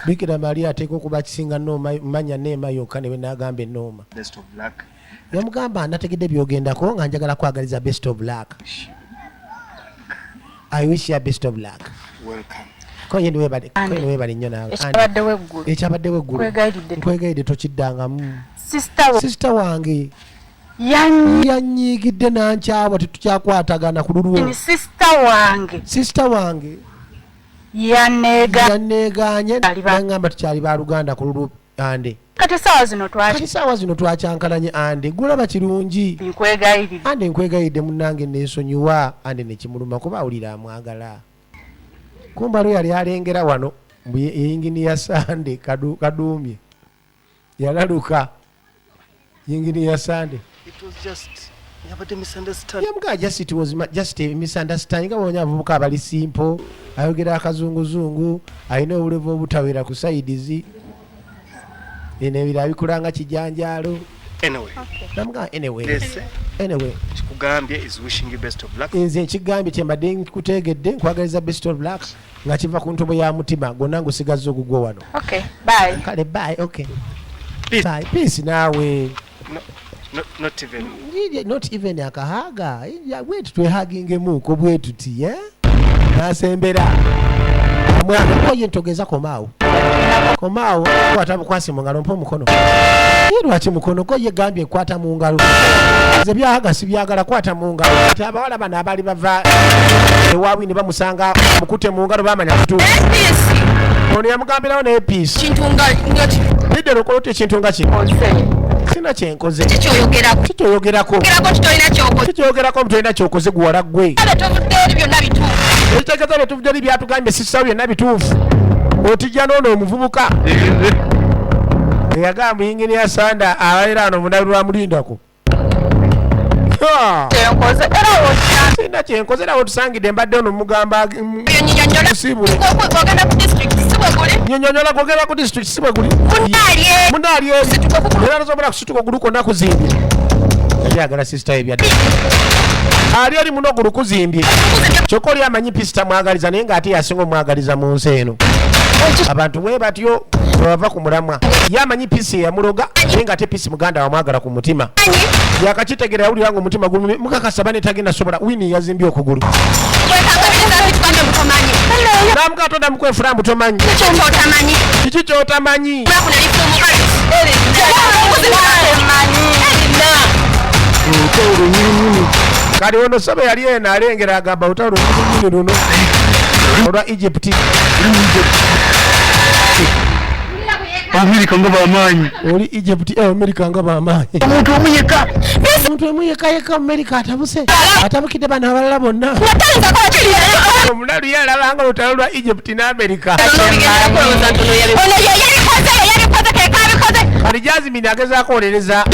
Bikira Maria ateekwa okuba kisinga nooma manya neema yokka ne bwe naagamba ennooma. Best of luck. Yamugamba nategedde by'ogendako nga njagala kwagaliza best of luck. I wish you best of luck. Welcome. Ko ye ndiwebale, ko ye ndiwebale nnyo naawe. Ekyabaddewo eggulo. Ekyabaddewo eggulo. Nkwegayiridde. Nkwegayiridde tokiddangamu. Sister wo. Sister wange. Yanyiigidde n'ankyawa tetukyakwatagana ku lulwo. Ni sister wange. Sister wange. Yanneegaanye n'aŋŋamba tukyali baluganda ku lulwo ande. Kati essaawa zino Kati essaawa zino twakyankalanye ande gulaba kirungi. Nkwegayiridde. Ande nkwegayiridde munnange neesonyiwa ande ne kimuluma kuba awulira amwagala. Kumba lwe yali alengera wano mbu ye yinginiya Sande kaduumye. Yalaluka. Yinginiya Sande. It was just yabadde misunderstanding. Yamugamba just it was just a misunderstanding. Nga bw'omanyi abavubuka abali simple, ayogera akazunguzungu, alina obulevu obutawera ku sides. Bino ebirala bikula nga kijanjaalo. Anyway. Namugamba anyway. Yes. Anyway. Kikugambye is wishing you best of luck. Nze nkigambye kye mbadde nkuteegedde, nkwagaliza best of luck nga kiva ku ntobo ya mutima gwonna ngusigazza ogugwo wano. Okay, bye. Kale bye, okay. Peace. Bye, peace naawe. No. Not even. Not even aka hug. Bwetu twehugingemuko bwe tuti, eh? Nasembera amwana koye ntogeza komaawo, komaawo, kwata bukwasi mu ngalo, mpa omukono. Ye lwaki mukono? Ko ye gambye kwata mu ngalo, nze bya hug sibyagala, kwata mu ngalo. Ati abawala bano abaali bava ewaabwe ne bamusanga mukute mu ngalo, bamanya kutuuka. Ono yamugambirawo naye Peace. Kintu nga Lidde okola otya ekintu nga kino? Sina kyenkoze. Kikyoyogerako. Kikyoyogerako. Gerako kitolina kyokoze. Kikyoyogerako mutolina kyokoze, guwala ggwe. Abe tovudde eri byonna bituufu. Ekitegeeza bye tuvudde eri byatugambye sisawo byonna bituufu. Otijja n'ono omuvubuka eyagamba yinginiya Sanda abalera ano munabi lwamulindako. Kyenkoze era wonna. Sina kyenkoze era wetusangidde mbadde ono mugamba Nyonyola. Musibule. Ogenda ku district si bwe guli? Nyonyonyola gogera ku district si bwe guli? Munaali eri. Munaali eri. Situka okugulu. Era tosobola kusituka ogulu kwonna kuzimbye. Yali ayagala sister we byadde ali eri muno ogulu kuzimbye, kyokka oli amanyi Peace tamwagaliza, naye ng'ate yasinga omwagaliza mu nsi eno. Abantu bwe batyo bwebava ku mulamwa. Ye amanyi Peace eyamuloga, naye ng'ate Peace muganda wamwagala ku mutima. Yakakitegeera, yawulira nga omutima gulumye mukakasa bane tagenda sobola. Wini yazimbye okugulu. Kwekangabiriza bitugambe mutomanyi. Namugaa tonda mukwefula mbu tomanyi. Kiki kyotamanyi? Kiki kyotamanyi? Lunaku ne lifuumuka. Kati ono sobe yali eno alengera, agamba olutalo lunyini luno olwa Egypt. Amerika nga bamaanyi. Oli Egypt, America nga bamaanyi. Omuntu omu yekka. Omuntu omu yekka yekka, America atabuse, atabukidde bano abalala bonna. Omulalu ye alabanga olutalo lwa Egypt ne America. Ono ye yabikoze, ye yabikoze, kekabikoze. Kati Jasmine agezaako olereza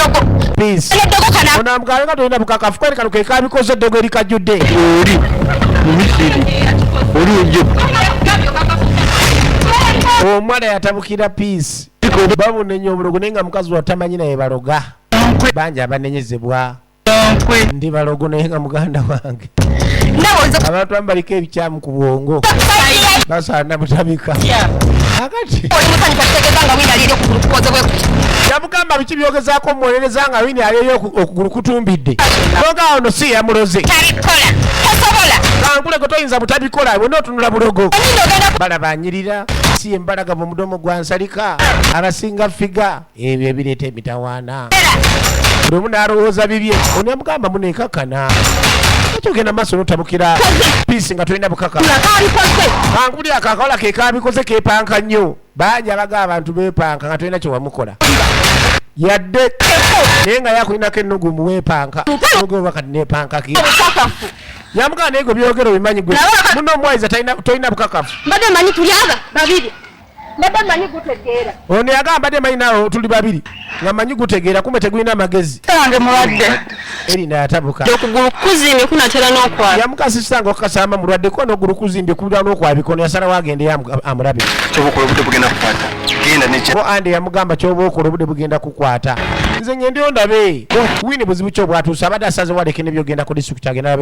Peace. Eddogo kana. Ono amugabe nga tolina bukakafu kweri kano kekabikoze, eddogo erikajjudde. Oli mu Misiri, oli Egypt. Omwana yatabukira Peace, babunenya obulogo, naye nga mukazi watamanyi naye baloga bangi abanenyezebwa ndi balogo, naye nga muganda wange abantu abamu baliko ebikyamu ku bwongo, basaana butabika akati. Oli musanyufu kitegeeza nga wina ali okugulu kukoze bwe kuti. Yamugamba biki byogezaako omuwolereza nga wini aliyo okugulu kutumbidde, konga ono si yamuloze. Tabikola, tosobola. Kankuleko toyinza butabikola, bwena otunula bulogo. Onyinza ogenda. Balaba anyirira si embalaga mu mudomo gwa nsalika abasinga figa, ebyo ebireeta emitawaana, buli omu n'alowooza bibye. Ono yamugamba muneekakana ekyogenda maaso notabukira Peace nga tolina bukaka. Kabikoze. Kankuli ako akawala ke kabikoze, kepanka nnyo. Bangi abaga abantu bepanka nga tolina kyewamukola yadde, naye nga yakulinako ennugu muwepanka oba kati nepankaki. Obukakafu. Yamugamba naye gwe byogera obimanyi gwe muno omuwayiza tolina bukakafu. Mbadde manyi tuli aba babiri, mbadde manyi gutegeera. Ono yagamba mbadde manyi naawe tuli babiri, nga manyi gutegeera, kumbe tegulina amagezi. Wange mulwadde. Erina yatabuka. Okugulu kuzimbye kunatera n'okwala. Yamukasisa nga okukasamba mulwadde ko n'ogulu kuzimbye kubira n'okwabika. Ono yasalawo agende amulabe. Kyoba okola obudde bugenda kukwata, genda nekya. Ko ande yamugamba kyoba okola obudde bugenda kukwata, nze ngendeyo ndabe wini buzibu ki obwatuuse. Abadde asaze waleke nebyogenda ku disitulikiti, agenda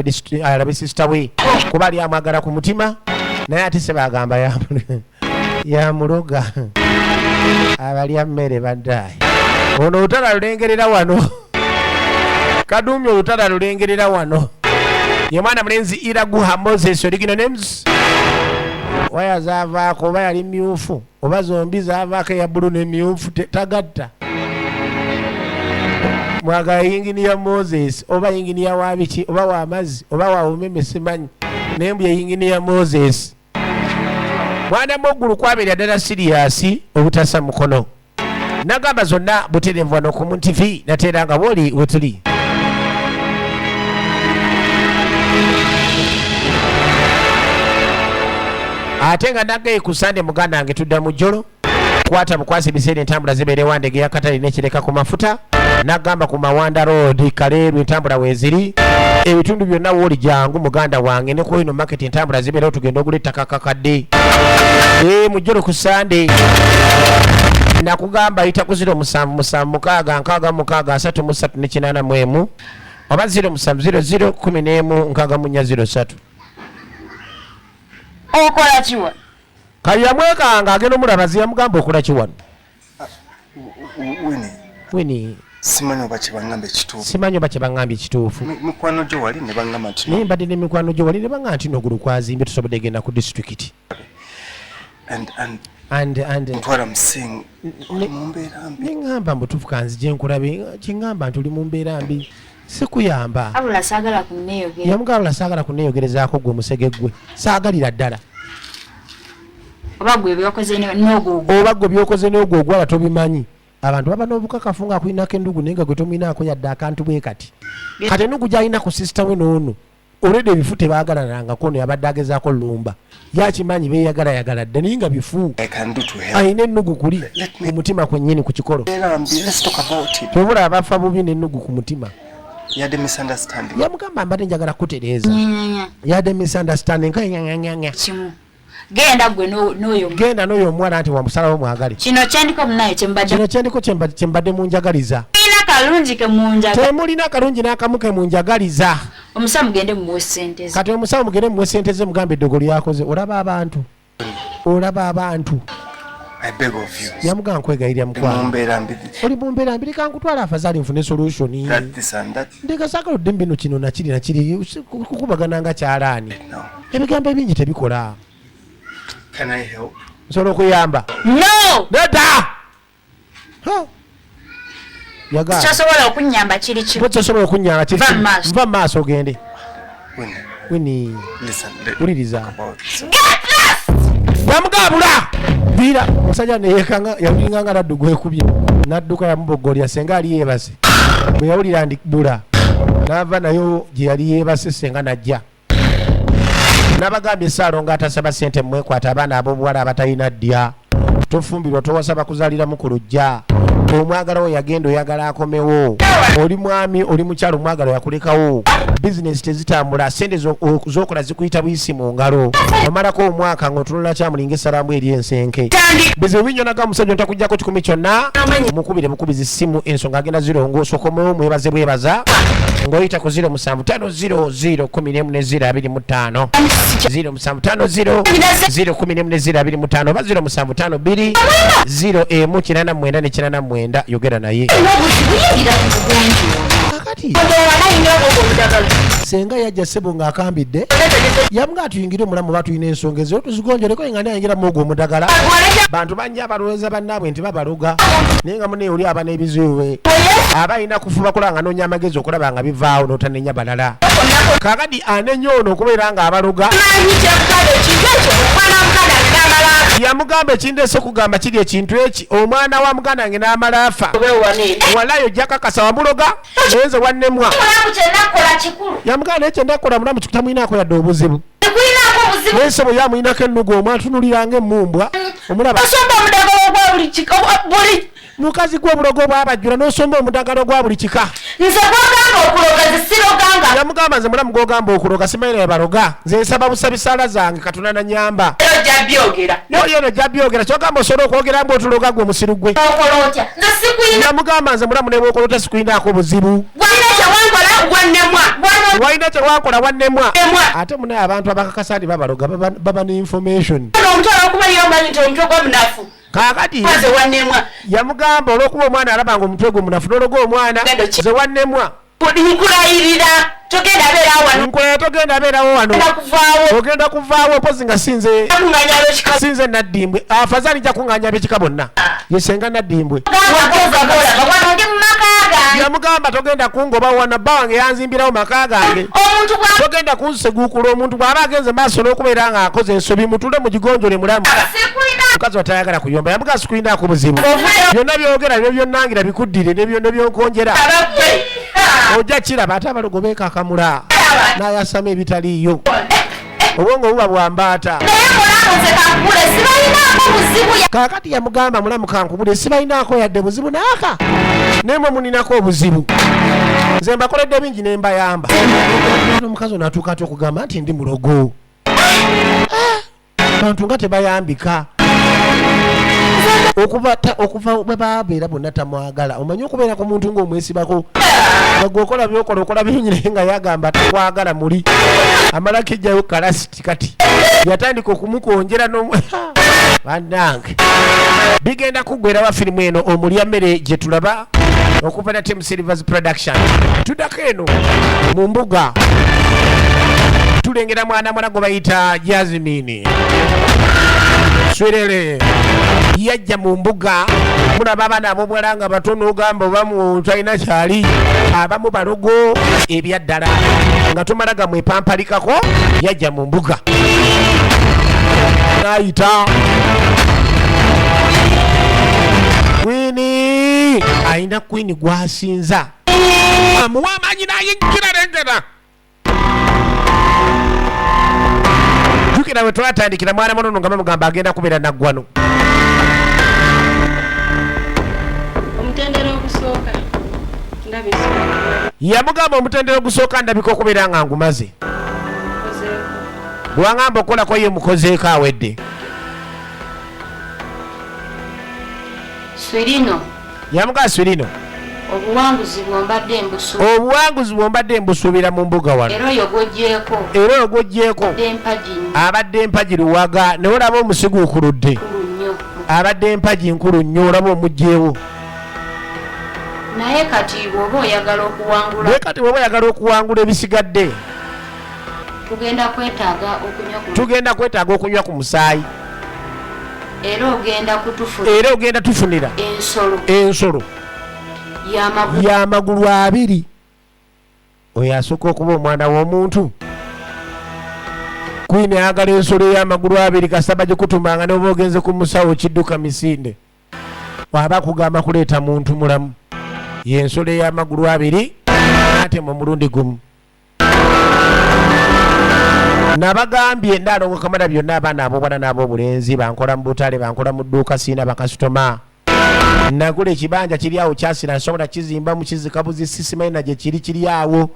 alabe sister we kuba ali amwagala ku mutima, naye ate se bagamba yamuloga abalya mmere baddayi. Ono olutalo alulengerera wano, kadumye olutalo alulengerera wano. Ye mwana mulenzi Iraguha Moses, original names waya zavaako oba yali myufu oba zombi zavaako, eya bbulu nemyufu tagatta. Mwagala yinginiya Moses oba yinginiya wa biki oba wa mazzi oba wa umeme simanyi, naye mbu ye yinginiya Moses. Mwana muggulu kwabeera ddala serious obutasa mukono nagamba zonna butereevu wano ku Moon TV, nateera nga bwoli wetuli. Ate nga nagaye ku Sande, muganda wange, tudda mu jjolo kwata bukwasi ebiseera entambula zibeera ewandege yakatale nekireka ku mafuta nagamba ku Mawanda Road Kaleerwe, entambula weeziri ebitundu byonna wooli jangu muganda wange ne ku ino market entambula zibeerawo, tugenda ogula ettaka kakadde. Ee, mujjolo ku Sande nakugamba yita ku 0776 66 33 ne 81 oba 0700 11 64 03. Okola kiwa? Kali yamwekanga agenda omulabazi, yamugamba okola ki wano? Wini. Wini. Simanyi oba kye baŋŋamba ekituufu. Simanyi oba kye baŋŋambye kituufu. Mikwano gyo wali ne baŋŋamba nti Naye mbadde n'emikwano gyo wali ne baŋŋamba nti nogulu kwazimbye, tusobodde genda ku disitulikiti. And And what I'm seeing, oli mu mbeera mbi. Neŋŋamba mbutuufu kanzije nkulabe. Kyeŋŋamba nti oli mu mbeera mbi, sikuyamba. Abula saagala kunneeyogera. Yamugabula, saagala kunneeyogerezaako gwe omusege gwe, saagalira ddala. Oba gwe byokoze n'ogwo. Oba gwe byokoze n'ogwo ogwala tobimanyi. Abantu baba n'obukakafu ng'akulinako endugu, naye nga gwe tomwinaako yadde akantu bwe kati. Kati ennugu gy'alina ku sister we n'ono olwedde ebifu tebaagalanangako. Ono yabadde agezaako lumba yakimanyi beeyagalayagala dda, naye nga bifu. I can do to help. Alina ennugu kuli ku mutima kwennyini ku kikolo. Mbeera mbi, let's talk about it. Tobula abafa bubi n'ennugu ku mutima. Yadde misunderstanding. Yamugamba, mbadde njagala kutereeza. Nyanyanya. Yadde misunderstanding kanyanyanya. Kimu, genda gwe n'oyo. Genda n'oyo omuwala nti wamusalawo mwagale. Kino kyendiko munaye kyembadde. Kino kyendiko kyembadde munjagaliza. Mulina kalungi ke munjaga. Temulina kalungi n'akamu ke munjagaliza. Omusawo mugende mumuwe sente ze. Kati omusawo mugende mumuwe sente ze, mugambe eddogo lyakoze. Olaba abantu, olaba abantu. I beg of you. Yamugamba, nkwegayirira Oli mu mukwano. mbeera mbi. Oli mu mbeera mbi, leka nkutwala afazaali nfune solution. That this and that. Ndeka saagala odde bino kino nakiri nakiri kukubagana nga kyalaani. No. Ebigambo ebingi tebikola. Can I help? Nsobola okuyamba? No. Nedda. Ha. Yagaana. Kyosobola okunyamba kiri kimu. Bo kyosobola okunyamba kiri Va kimu. mu maaso. Nva mu maaso ogende. Winnie, Winnie. listen. Let Wuliriza. talk about it. Yamugabula viira omusajja neyekanga yawuliranga nga laddu gwekubye nadduka yamubogolya. Senga ali yeebase, bwe yawulira ndi bula n'ava nayo gye yali yeebase. Senga najja nabagambye Saalongo atasaba sente mwekwata abaana ab'obuwala abatalina ddya. Tofumbirwa, towasa, bakuzaaliramu ku lujja. Omwagala wo yagenda, oyagala akomewo. Oli mwami, oli mukyalo, omwagala yakulekawo. Bizinesi tezitambula, sente zokola zikuyita buyisi mu ngalo. Omalako omwaka ng'otunula kyamulinga esalamu eri ensenke. Bizibu binyonaga. Omusajja ntakujjako 100 kyonna, mukubire bukubizi simu, ensonga agenda zirongoosa. Okomewo mwebaze bwebaza ng'oyita ku 0750 0 11 ne 025, 0750 0 11 ne 025 oba 0752 0 emu 89 ne 89. Yogera naye. Kakati senga yajja ssebo ng'akambidde, yamuga atuyingire omulamu oba tulina ensonga ezo tuzigonjoleko. Nga ndi ayingira muogwo omudagala. Bantu bangi abalowooza bannaabwe nti babaloga, naye nga munaye oli aba n'ebizibu bwe aba alina kufuba kulaba nga noonya amagezi okulaba nga bivaawo n'otanenya balala. Kakati anenya ono okubeera nga abaloga. Yamugamba, ekindese okugamba kiri ekintu eki, omwana wa muganda wange n'amala afa, walayo ojja kakasa wamuloga, naye nze wannemwa. Mulamu, kyenakola kikulu. Yamugamba, naye kyendakola mulamu kikutamwinaako yadde obuzibu. Tekulinako obuzibu. Naye ssebo yamwinako ennugu, omwatunuliranga emmumbwa omulaba. Osomba omudagala ogwa buli kika buli. Mukazi gwe obulogo bwabajjula n'osomba omudagala ogwa buli kika. Nze gwogamba okuloga, zisiroganga. Yamugamba, nze mulamu gwogamba okuloga simanyi naye baloga, nze nsaba busabi saala zange Katonda nanyamba. Era ojja byogera. Oyo eno jja byogera kyogamba osobola okwogera mbu otuloga gwe omusiru gwe. Okola otya? Nze sikulina. Yamugamba, nze mulamu nebwokola otya sikulinaako buzibu. Walina kyewankola gwannemwa. Walina kyewankola wannemwa. Nemwa. Ate munaye abantu abakakasa nti babaloga baba ne information. Omutwe olwokuba ye omanyi nti omutwe gwa munafu. Kaakati Nze wannemwa. yamugamba, olwokuba omwana alaba nga omutwe gwe munafu nologa omwana. Gendo Nze wannemwa. Nkulayirira togenda beera wano. Nkulaya togenda abeerawo wano. Ogenda kuvaawo. Ogenda kuvaawo mpozi nga sinze. Kuŋŋanya ab'ekika. Sinze Naddimbwe, afazaali nja kuŋŋaanya ab'ekika bonna yesenga Naddimbwe. Wano ndi mu maka gange. Yamugamba, togenda kungoba wana, bba wange yanzimbirawo maka gange. Omuntu bwa Togenda kunseguukula. Omuntu bw'aba agenze maaso n'okubeera nga akoze ensobi, mutule mugigonjole mulamu. Sikulina. Mukazi watayagala kuyomba. Yamugaa, sikulinaako buzibu, byonna byogera byo byonnangira bikuddire ne byonkonjera. Abagwe. Ojja kiraba. Ate abalogo beekakamula n'ayasama ebitaliiyo, obwongo buba bwambaata. Naye mulamu, nze kankubule, sibalinaako buzibu. Kaakati yamugamba, mulamu kankubule, sibalinaako yadde buzibu naaka, naye mwe muninako obuzibu. Nze mbakoledde bingi ne mbayamba. Omukazi ono atuuka atya okugamba nti ndi mulogo? Ah, bantu nga tebayambika. Okuva bwe babeera bonna tamwagala. Omanyi okubeera ku muntu ng'omwesibako nga gwe okola byokola, okola bingi, naye nga yagamba takwagala muli amalako ejjayo kalasiti. Kati yatandika okumukonjera n'omu. Bannange, bigenda kuggwerawa firimu eno omulya mmere gye tulaba. Okuva na Team Silvers Production. Tudako eno mu mbuga. Tulengera mwana mwana gwe bayita Jasmine. Swerere yajja mu mbuga, mulaba abaana ab'obuwala nga batono, ogamba oba muntu alina kyali, abamu balogo ebyaddala nga tumala gamwepampalikako. Yajja mu mbuga nayita Queen, alina Queen gwasinza amuwa amaanyi nayingira lengera. Jjukira bwe twatandikira mwana munono nga bamugamba agenda kubeera naggwano. Omutendera ogusooka ndabise. Yamugamba omutendera ogusooka ndabika okubeera nga ngumaze. Ozeeko. Bwangamba okukolako ye mukozeeko awedde. Swirino. Yamugamba Swirino. Obuwanguzi bwombadde mbusu. Obuwanguzi bwombadde mbusuubira mu mbuga wano. Era oyo gw'ogyeko. Era oyo gw'ogyeko. Abadde mpagi nnyo. Abadde mpagi luwaga, naye olaba omusiguukuludde. Nkulu nnyo. Abadde mpagi nkulu nnyo, olaba omugyewo. Naye kati bw'oba oyagala okuwangula. Naye kati bw'oba oyagala okuwangula ebisigadde. Tugenda kwetaaga okunywa ku. Tugenda kwetaaga okunywa ku musaayi. Era ogenda kutufunira. Era ogenda tufunira. Ensolo. Ensolo. Y'amagulu. Y'amagulu abiri. Oyo asooka okuba omwana w'omuntu. Queen ayagala ensolo ey'amagulu abiri, kasita bagikutumanga n'oba ogenze ku musawo kidduka misinde. Bw'aba akugamba kuleeta muntu mulamu. Y'ensolo ey'amagulu abiri n'atema omulundi gumu. Nabagambye ndalongo kamala byonna, abaana ab'obwana n'ab'obulenzi bankola mu butale, bankola mu dduuka, siina bakasitoma. Nagula ekibanja kiri awo kyasira, nsobola kizimba mu kizikabuzi, sisimanyi na gye kiri, kiri awo.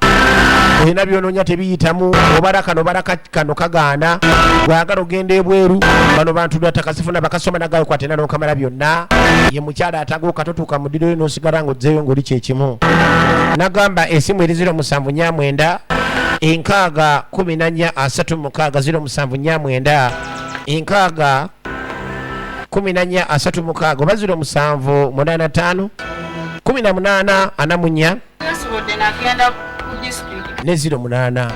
Olina byonoonya tebiyitamu, obala kano obala kano kagaana, bw'ayagala ogenda ebweru, bano bantu lwa ttaka sifuna bakasoma nagayo kwate nalongo kamala byonna. Ye mukyala ataguuka, totuuka mu ddiro n'osigala ng'ozzeeyo ng'oli kye kimu. Nagamba esimu eri 0749 60 14 36, 0749 60 14 36 oba 0785 18 44 Nasobodde nagenda ku disitulikiti. Ne 08.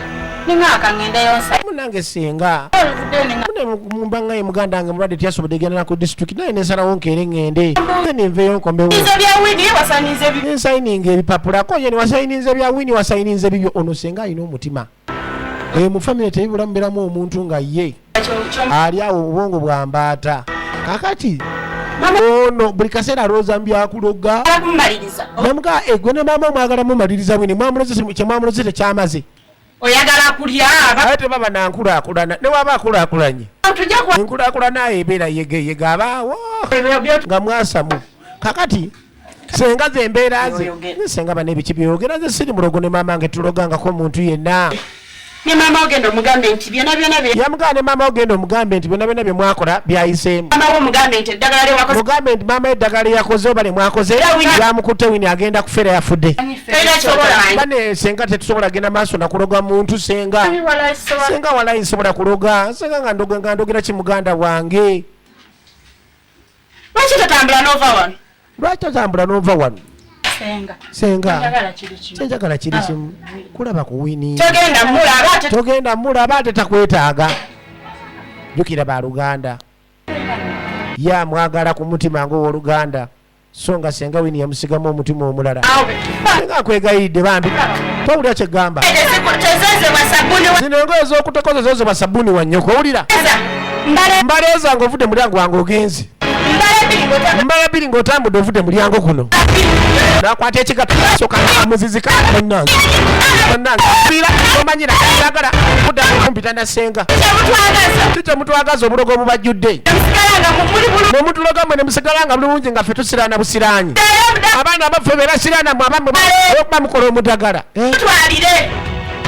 Ninga ngendayo nsa. Munange singa Oluvuddeyo ninga. mune mumbangaye muganda wange mulwadde tiyasobodde genda ku disitulikiti, naye nensalawo nkeere ŋŋende nenveeyo nkombewo. Izo bya wini wasanize bi. Nensayininga ebipapula ko ye wasayininze bya wini, wasayininze bibyo. Ono senga alina omutima. Mu famire tebibula mubeeramu omuntu nga ye ali awo obwongo bwambaata. Kakati ono buli kaseera alowooza mu byakuloga. Kumumaliriza. Namugaa egwe ne maama omwagala mumaliriza bwini, mwamuloze kyemwamuloze tekyamaze. Oyagala kulya. Ate tebaba nankulaakulana, ne waba akulaakulanye. Tujja kuwa. Enkulaakulana ayo ebeera yegeyega abaawo nga mwasamu. Kakati senga ze embeera ze senga bana ebiki byogera, nze siri mulogo ne maama nge tulogangako omuntu yenna. Ne maama ogenda omugambe nti byonna byonna bye. Yamugamba ne maama ogenda omugambe nti byonna byonna bye mwakola byayiseemu. Maama wo omugambe nti eddagala lye wakoze. Mugambe nti maama eddagala lye yakoze oba lye mwakoze lyamukutte wini agenda kufera yafudde. Tolina ky'okola. Bane senga tetusobola genda maaso na kuloga muntu senga. Senga walayi nsobola kuloga senga nga ndoga nga ndogera ki muganda wange. Lwaki totambula n'ova wano? Lwaki totambula n'ova wano? Senga. Senga. Kyenjagala kiri kimu. Kyenjagala kiri kimu. Kulaba ku wini. Togenda mulaba ate. Togenda mulaba ate takwetaaga. Jjukira baluganda. Ye amwagala ku mutima ng'owooluganda. So nga senga wini yamusigamu omutima omulala. Senga akwegayiridde bambi. Towulira kye ggamba. Zino engoye z'okutokoza zozebwa sabbuuni wa nnyoko, owulira? Mbaleeza ng'ovudde mulyango wange ogenze. Mbala bbiri ng'otambudde ovudde mulyango guno. Nakwata ekigatto soka muzizika bannange. Bannange fiira omanyira sagala kudda kumpita na senga. Kyemutwagaza obulogo obubajjudde. Ne mutuloga mmwe ne musigala nga bulungi nga ffe tusiraana busiraanyi. Abaana baffe be basiraana mmwe abammwe okuba mukola omudagala.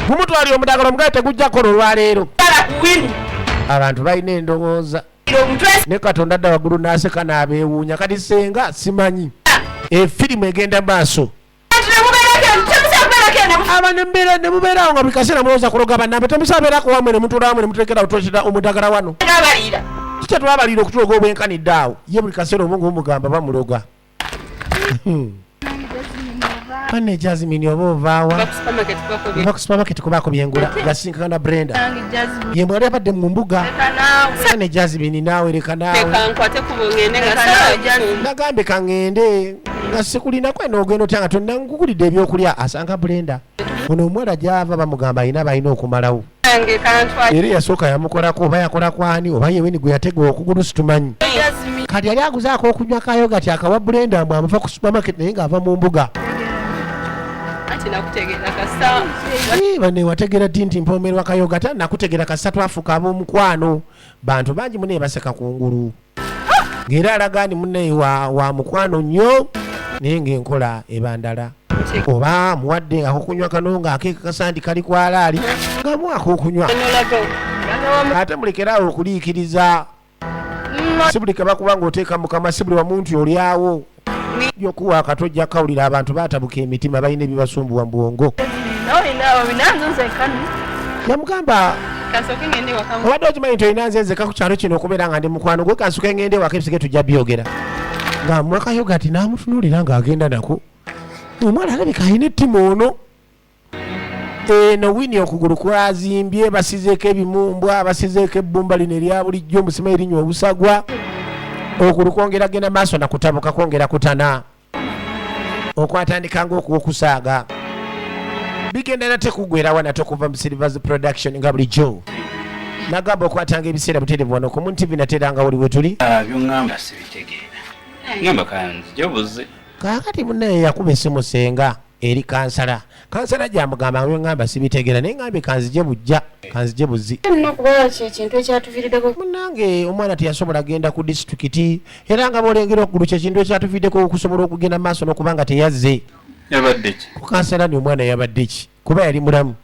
Gumutwalire omudagala omugaye tegujja kukola olwaleero. Abantu balina endowooza. Ne Katonda adda waggulu n'aseka n'abeewuunya. Kati senga simanyi. Efirimu egenda maaso. Aba ne mubeerawo nga buli kaseera mulowooza kuloga bannambe, temusabeerako wammwe ne mutuula wammwe ne muturekera otuleetera omudagala wano. Kiki twabalira okutuloga obwenkanidde awo? Ye buli kaseera obwongo bumugamba bamuloga. Banne Jasmine, oba ovaawa? Nva ku supermarket kubaako byengula. Gasinkana Brenda, ye mwali abadde mu mbuga. Banne Jasmine, naawe leka naawe. Nagambye kaŋŋende nga sikulinako eno, ogenda otya nga tonnangugulidde ebyokulya? Asanga Brenda ono omuwala gyava bamugamba alina balina okumalawo, era eyasooka yamukolako oba yakola kwani oba yeweni gwe yatega okugulu situmanyi. Kati yali aguzaako okunywa ka yogurt akawa Brenda, mbw amuva ku supermarket naye ng'ava mu mbuga. Bane wategeera ddi nti mpoomerwa ka yogurt? Nakutegeera kasita twafuuka ab'omukwano. Bantu bangi munaye baseka kungulu ng'era alaga ni munaye wa mukwano nnyo, naye ng'enkola eba ndala. Oba muwadde akokunywa kano ng'akeekakasa nti kali kwalaali ngamu akokunywa, ate mulekeraawo okuliikiriza. Si buli kebakuba ng'oteeka mukama, si buli wamuntu olyawo yokuwa akato ojja kawulira. Abantu baatabuka emitima, balina ebibasumbuwa mu bwongo. Yamugamba, obadde okimanyi nti olina nze nzeka ku kyalo kino okubeera nga ndi mukwano gwe? Kansuke ngende ewaka, ebisige tujja byogera. Ng'amuwa ka yogurt n'amutunuulira ng'agenda nako. Omwana alabika alina ettima ono. Eno Wini okugulu kwazimbye, basizeeko ebimumbwa, basizeeko ebbumba lino erya bulijjo musima erinywa obusagwa. Okugulu kwongera genda maaso nakutabuka, kwongera kutana okwatandika ngaokuokusaaga bigenda nate kugwerawa nate okuva mu Silvers Production. Nga bulijjo nagamba okwatanga ebiseera buterevu wano ku Moon TV, nate era nga woli wetuli. Ah, byoŋŋamba sibitegeera, ŋŋamba kanzije obuze. Kaakati munaye yakuba essimu senga eri kansala. Kansala gyamugamba nga byoŋŋamba sibitegeera, naye ŋambye kanzije bujja, kanzije buzi. Nina okuba kyekintu ekyatuviiriddeko. Munange omwana teyasobola genda ku disitulikiti, era nga bolengera okugulu kyekintu ekyatuviiddeko okusobola okugenda maaso n'okuba nga teyazze. Yabadde ki? Ku kansala ni omwana yabadde ki, kuba yali mulamu.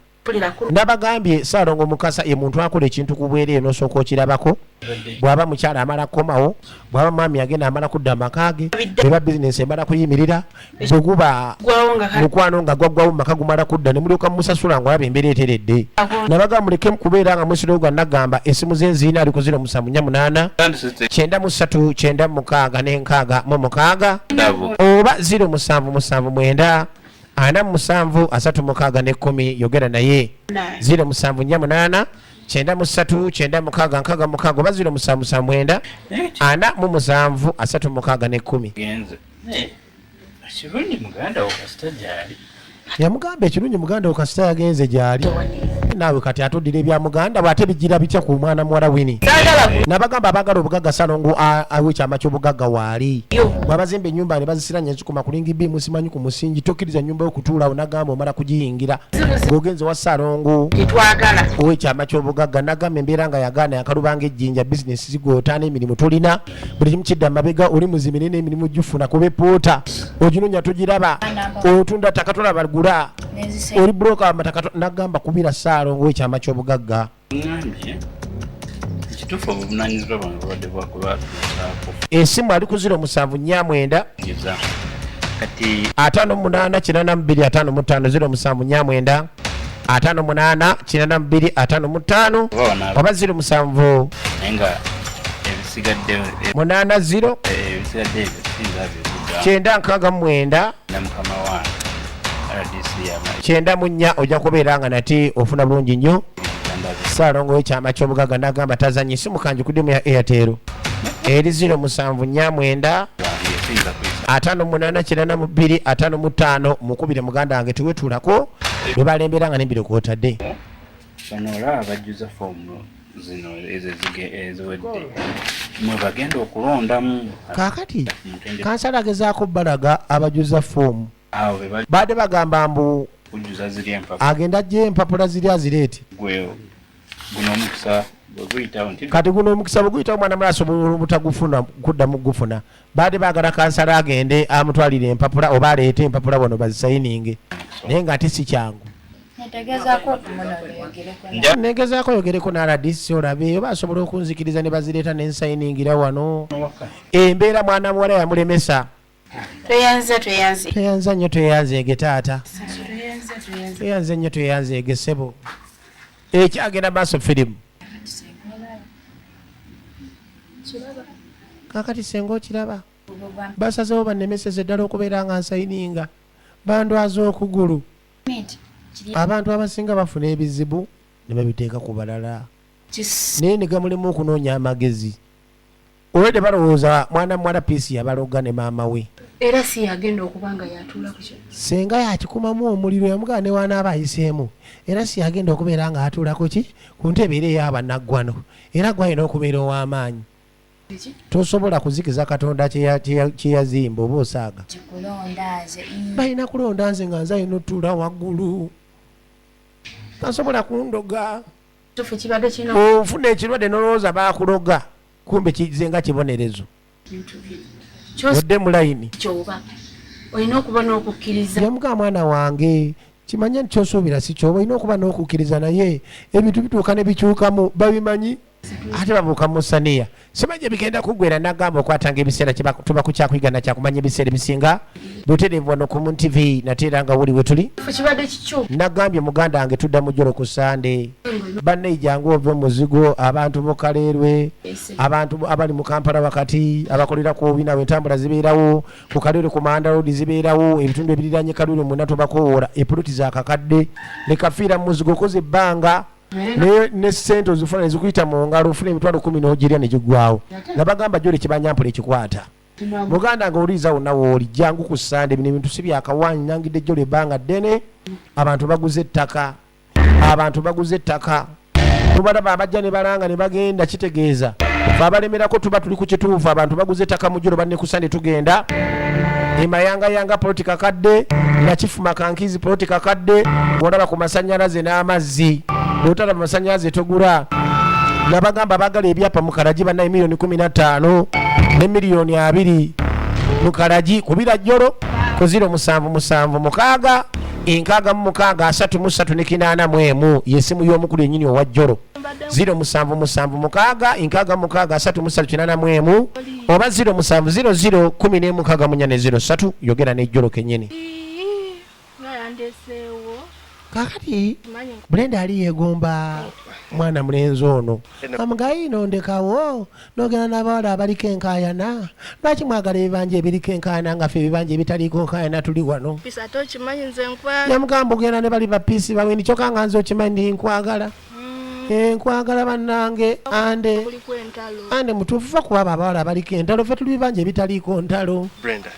Nabagambye Saalongo Mukasa ye muntu akola ekintu ku bwereere n'osooka okirabako. Bw'aba mukyala amala kukomawo, bw'aba mwami agenda amala kudda amaka ge, bweba bizinensi emala kuyimirira, bwe guba mukwano nga gwaggwawo mu maka gumala kudda ne mulyoka mumusasula ng'olaba embeera eteredde. Nabagamba muleke kubeera nga mwesiroga. Nagamba essimu ze nziina ali ku 0748 93 96 66 oba 0779 47 36 10. Yogera naye 0748 93 96 66 oba 0779 47 36 10. Genze kirungi muganda wo kasita gyali. Yamugamba ekirungi muganda wo kasita yagenze gyali naawe, kati atuddira ebya muganda bwe ate bigira bitya ku mwana muwala Wini? Nabagamba abaagala obugagga, Salongo awa ekyama ky'obugagga waali. Bwabazimba ennyumba ne bazisiranya zikoma ku ring beam, simanyi ku musingi, tokkiriza nnyumba yo kutuulawo. Nagamba omala kugiyingira ng'ogenze wa Salongo ow'ekyama ky'obugagga. Nagamba embeera nga yagaana yakalubanga ejjinja, bizinesi zigootaana, emirimu tolina, buli kimu kidda mabega, oli muzimire n'emirimu gifuna kuba epoota oginonya togiraba, otunda ttaka tolaba gula, oli broker amataka. Nagamba kubira Saalongo ow'ekyama ky'obugagga. Ŋŋambye ekituufu, obuvunanyizibwa bwange bubadde bwakulwatuusaako. Esimu ali ku 0749 ngeza kati 58 82 55, 0749 58 82 55 oba wanaaba oba 07 naye nga ebisigadde 80 ebisigadde ebyo siyinza bivudda 969 na mukama wange RDC yama 94. Ojja kubeera nga nate ofuna bulungi nnyo. Ebitanda. Saalongo w'ekyama ky'obugagga nagamba tazanye simu kanji kudimu ya Airtel eri 0749 byange siyinza kuyisa. 58 82 55. Mukubire muganda wange, tiwetuulako bwe balembera nga nembiri kwotadde. Bano olaba bajjuza foomu zino ezo eziwedde mwe bagenda okulondamu. Kaakati Mutende. Kansala agezaako balaga abajuza foomu. Awo be bali. Baadde bagamba mbu kujjuza ziri empapula. Agenda ajja empapula ziri azireete. Gwe guno omukisa bwe guyitawo nti Kati guno omukisa bwe guyitawo, mwana mulala asobola obutagufuna kuddamu gufuna. Baadde baagala kansala agende amutwalire empapula oba aleete empapula wano bazisayininge, naye ng'ate si kyangu. Netegezaako okumuna oyogereko. Nja Negezaako oyogereko ne RDC olabe oba asobola okunzikiriza ne bazireeta nensayiningira wano. Waka. Embeera mwana muwala yamulemesa. Tweyanze, tweyanze. Tweyanza nnyo, tweyanzeege taata. Tweyanze, tweyanze. Tweyanze nnyo, tweyanzeege ssebo. Ekyagenda maaso firimu. Kakati senga okiraba basazewo bannemeseza eddala okubeera nga nsayininga. Bandwaza okugulu. Abantu abasinga bafuna ebizibu ne babiteeka ku balala, naye ne gamulimu okunoonya amagezi. Olwedde balowooza mwana muwala Peace yabaloga ne maama we. Era si yagenda okuba nga yatuula ku kyo. Senga yakikumamu omuliro, yamugamba ne wanaaba ayiseemu, era si yagenda okubeera nga atuula ku ki, ku ntebe era ey'abanaggwano, era gwalina okubeera ow'amaanyi. Tosobola kuzikiza Katonda kye yazimba oba osaaga. Kulonda nze. Balina kulonda nze nga nze alina otuula waggulu, tasobola kundoga. Tufu kibadde kirina. Ofuna ekirwadde nolowooza bakuloga, kumbe kize nga kibonerezo. Bintu bino Odde mu layini. Kyoba olina okuba n'okukkiriza. Yamugamba, mwana wange, kimanye nti kyosuubira si kyoba, olina okuba n'okukkiriza, naye ebintu bituuka ne bikyukamu. Babimanyi ate babuuka mu saniya, simanyi ebigenda kuggwera. Nagamba okwatanga ebiseera tuba kukyakuyigana kyakumanya ebiseera ebisinga butereevu wano ku Moon TV, nate era nga wuli wetuli. Tufu kibadde kikyo. Nagambye muganda wange, tudda mu jjolo ku Sande. Banne, jangu ove muzigo. Abantu bokaleerwe, abantu abali mu Kampala wakati, abakolera ku obinawe, entambula zibeerawo ku Kaleerwe, ku Manda Road zibeerawo, ebitundu ebiriranye Kaleerwe mwena tubakowoola. Epuloti zakakadde, leka fiira mu muzigo, okoze ebbanga naye ne sente ozifuna nezikuyita mu ngalo. Ofuna 100,000 n'ogirya ne giggwawo. Nabagamba jjole kibanyampula ekikwata muganda nga oliiza wonna wooli, jangu ku Sande. Bino ebintu si byakawanyi. Nangidde jjolo ebbanga ddene. Abantu baguze ettaka, abantu baguze ettaka, tubalaba abajja ne balanga ne bagenda. Kitegeeza fe abalemerako tuba tuli ku kituufu. Abantu baguze ettaka mu jjolo banne. Ku Sande tugenda emayangayanga, poloti kakadde, nakifuma kankizi, poloti kakadde. Bwolaba ku masanyalaze n'amazzi, bwotalaba masanyalaze togula. Nabagamba abagala ebyapa mu Kalagi bannaye, miliyoni 15 ne miliyoni 20 mu Kalagi. Kubira jjolo ku 0776 66 33 81, yesimu y'omukulu yennyini owa jjolo, 0776 66 33 81 oba 0700 16 03. Yogera nejjolo kennyini. Nga yandeseewo. Kakati Manyi. Brenda ali yeegomba mwana mulenzi ono. Amugayi, nondekawo nogenda n'abawala abaliko enkaayana. Lwaki mwagala ebibanja ebiriko enkaayana nga ffe ebibanja ebitaliiko nkaayana tuli wano? Peace, ate okimanyi nze nkwa. Yamugamba, ogenda ne bali bapiisi bawendi, kyokka nga nze okimanyi ndi nkwagala. Eh, nkwagala bannange ande. Kuliko entalo. Ande mutuufu, fa kuba abo abawala abaliko entalo, ffe tuli bibanja ebitaliiko ntalo. Brenda,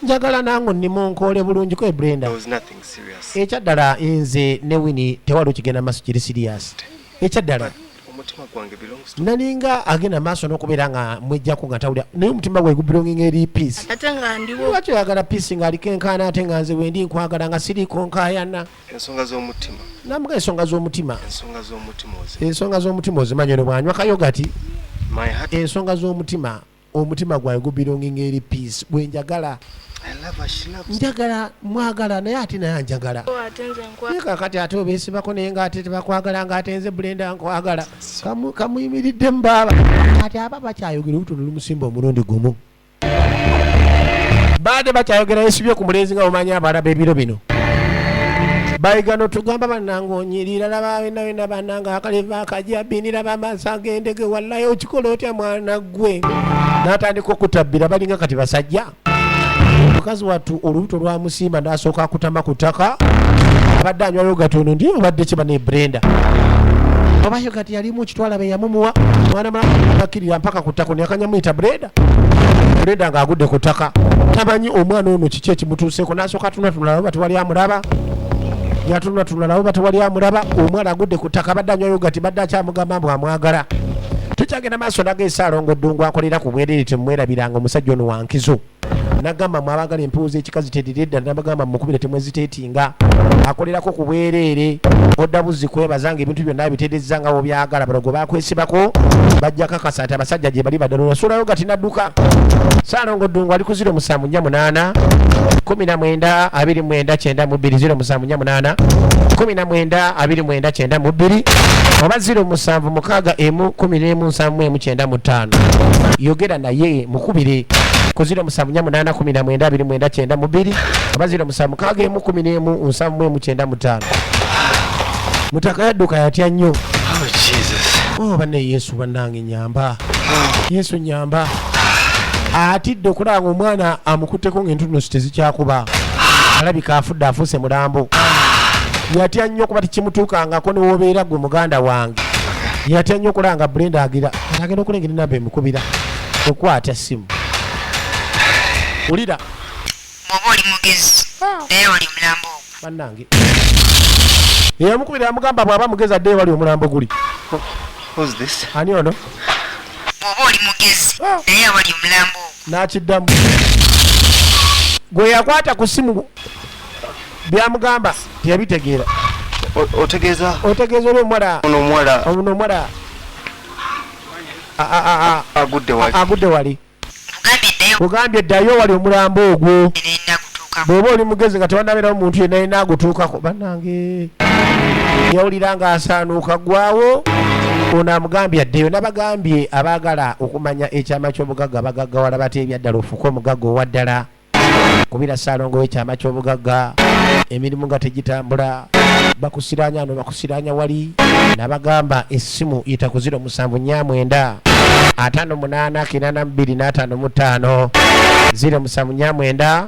Njagala nange onnimunkoole bulungi ko. Brenda, there was nothing serious. Ekyaddala nze ne Wini tewali okigenda maaso kiri serious, ekyaddala. Omutima gwange belongs to Nalinga agenda maaso n'okubeera nga mwejjako nga tawulira, naye omutima gwe gubelonginga eri Peace. Ate nga ndiwo. Lwaki oyagala Peace ng'aliko enkaana, ate nga nze wendi nkwagala nga siriiko nkaayana? Ensonga z'omutima. Namuga ensonga z'omutima. Ensonga z'omutima ozi. Ensonga z'omutima ozimanyi, ono bwanywa kayogati. My heart. Ensonga z'omutima, omutima gwange gubelonginga eri Peace, bwe njagala. I love her, she loves me. Njagala mwagala, naye ate naye anjagala. Ate nze nkwa. Naye kakati ate obeesibako naye ngaate tebakwagala, ngaate nze Brenda nkwagala. Kamuyimiriddemu baaba. Kati aba bakyayogera, olubuto lumusimba omulundi gumu. Baade bakyayogera, yesibye ku mulenzi nga omanyi abalaba ebiro bino bayiga notugamba, bannange onyirira, laba wena wena, bannange akaleva akajja binira bamaaso agendege, wallayi okikola otya mwana gwe? N'atandika okutabbira balinga kati basajja. Mukazi wattu olubuto lwamusimba n'asooka akutama ku ttaka. Abadde anywa yogati ono, ndi obadde kiba ne Brenda oba yogati yalimu kitwala be yamumuwa mwana mulakkirira mpaka ku ttaka neyakanyamuyita Brenda. Brenda ng'agudde ku ttaka, tamanyi omwana ono kiki ekimutuuseeko. N'asooka tunatunula oba tewali amulaba, yatunatunula oba tewali amulaba. Omwana agudde ku ttaka, abadde anywa yogati, badde akyamugamba mbu amwagala. Tukyagenda maaso naga esaalongo Ddungu akolera ku bwerere, temwerabiranga omusajja ono wankizo. Nagamba mwabagala empewo z'ekikazi terire eddala, nabagamba mukubire temweziteetinga, akolerako ku bwereere. Odda buzzi kwebaza nga ebintu byonna abiterezza nga wobyagala. Balogo bakwesibako, bajja kakasa nti abasajja gye bali baddala. Osulayo gati nadduka. Saalongo Ddungu ali ku 0748 19 29 92, 0748 19 29 92 oba 0761 11 71 95. Yogera naye, mukubire ku 0748 19 29 92 oba 0761 11 71 95. Mutaka yadduka, yatya nnyo. Oh, Jesus. Oh banne, Yesu bannange nyamba, Yesu nyamba. Atidde okulaba nga omwana amukutteko ng'entunusi tezikyakuba. Alabika afudde, afuuse mulambo. Yatya nnyo kuba tekimutuukangako newobeera gwe muganda wange. Yatya nnyo okulanga Brenda agira agenda okulengera enamba emukubira okwata simu. Wulira. Bw'oba oli mugezi, naye oli mulambo ogwo. Bannange, eyamukubira yamugamba bw'aba mugezi addeyo wali omulambo guli. Who's this? Ani ono? Bw'oba oli mugezi, naye awali omulambo ogwo. N'akiddamu gwe yakwata ku simu byamugamba teyabitegeera. Otegeeza Otegeeza oli omuwala ono omuwala ono omuwala agudde wali. Agudde wali. Nkugambye ddayo Ogambye ddayo wali omulambo ogwo. Nena gutuukako. Bw'oba oli mugezi nga tewanabeerawo muntu yenna yenna agutuukako. Bannange, yawulira ng'asaanuuka ggwawo. Ono amugambye addeyo. Nabagambye abaagala okumanya ekyama ky'obugagga bagaggawala batya ebyaddala, ofuuke omugagga owa ddala, kubira Ssaalongo w'ekyama ky'obugagga. Emirimu nga tegitambula, bakusiranya ano, bakusiranya wali. Nabagamba essimu yita ku 0749 58 82 55, 0749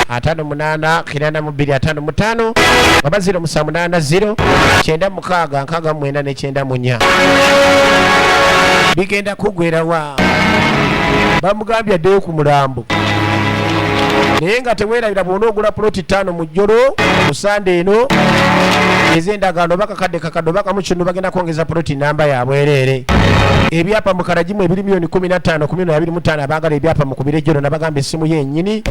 58 82 55 oba 0780 96 69 94. Bigenda kugwerawa? Bamugambye addeyo ku mulambo, naye nga teweerabira bw'ona ogula puloti 5 mu jjolo mu Sande eno ez'endagaano oba kakadde kakadde oba kamu kino, bagenda kwongeza puloti namba yabwereere. Ebyapa mu Karagimu ebiri miliyoni 15 ku miliyoni 25. Abaagala ebyapa mukubire ejjolo. Nabagamba essimu yennyini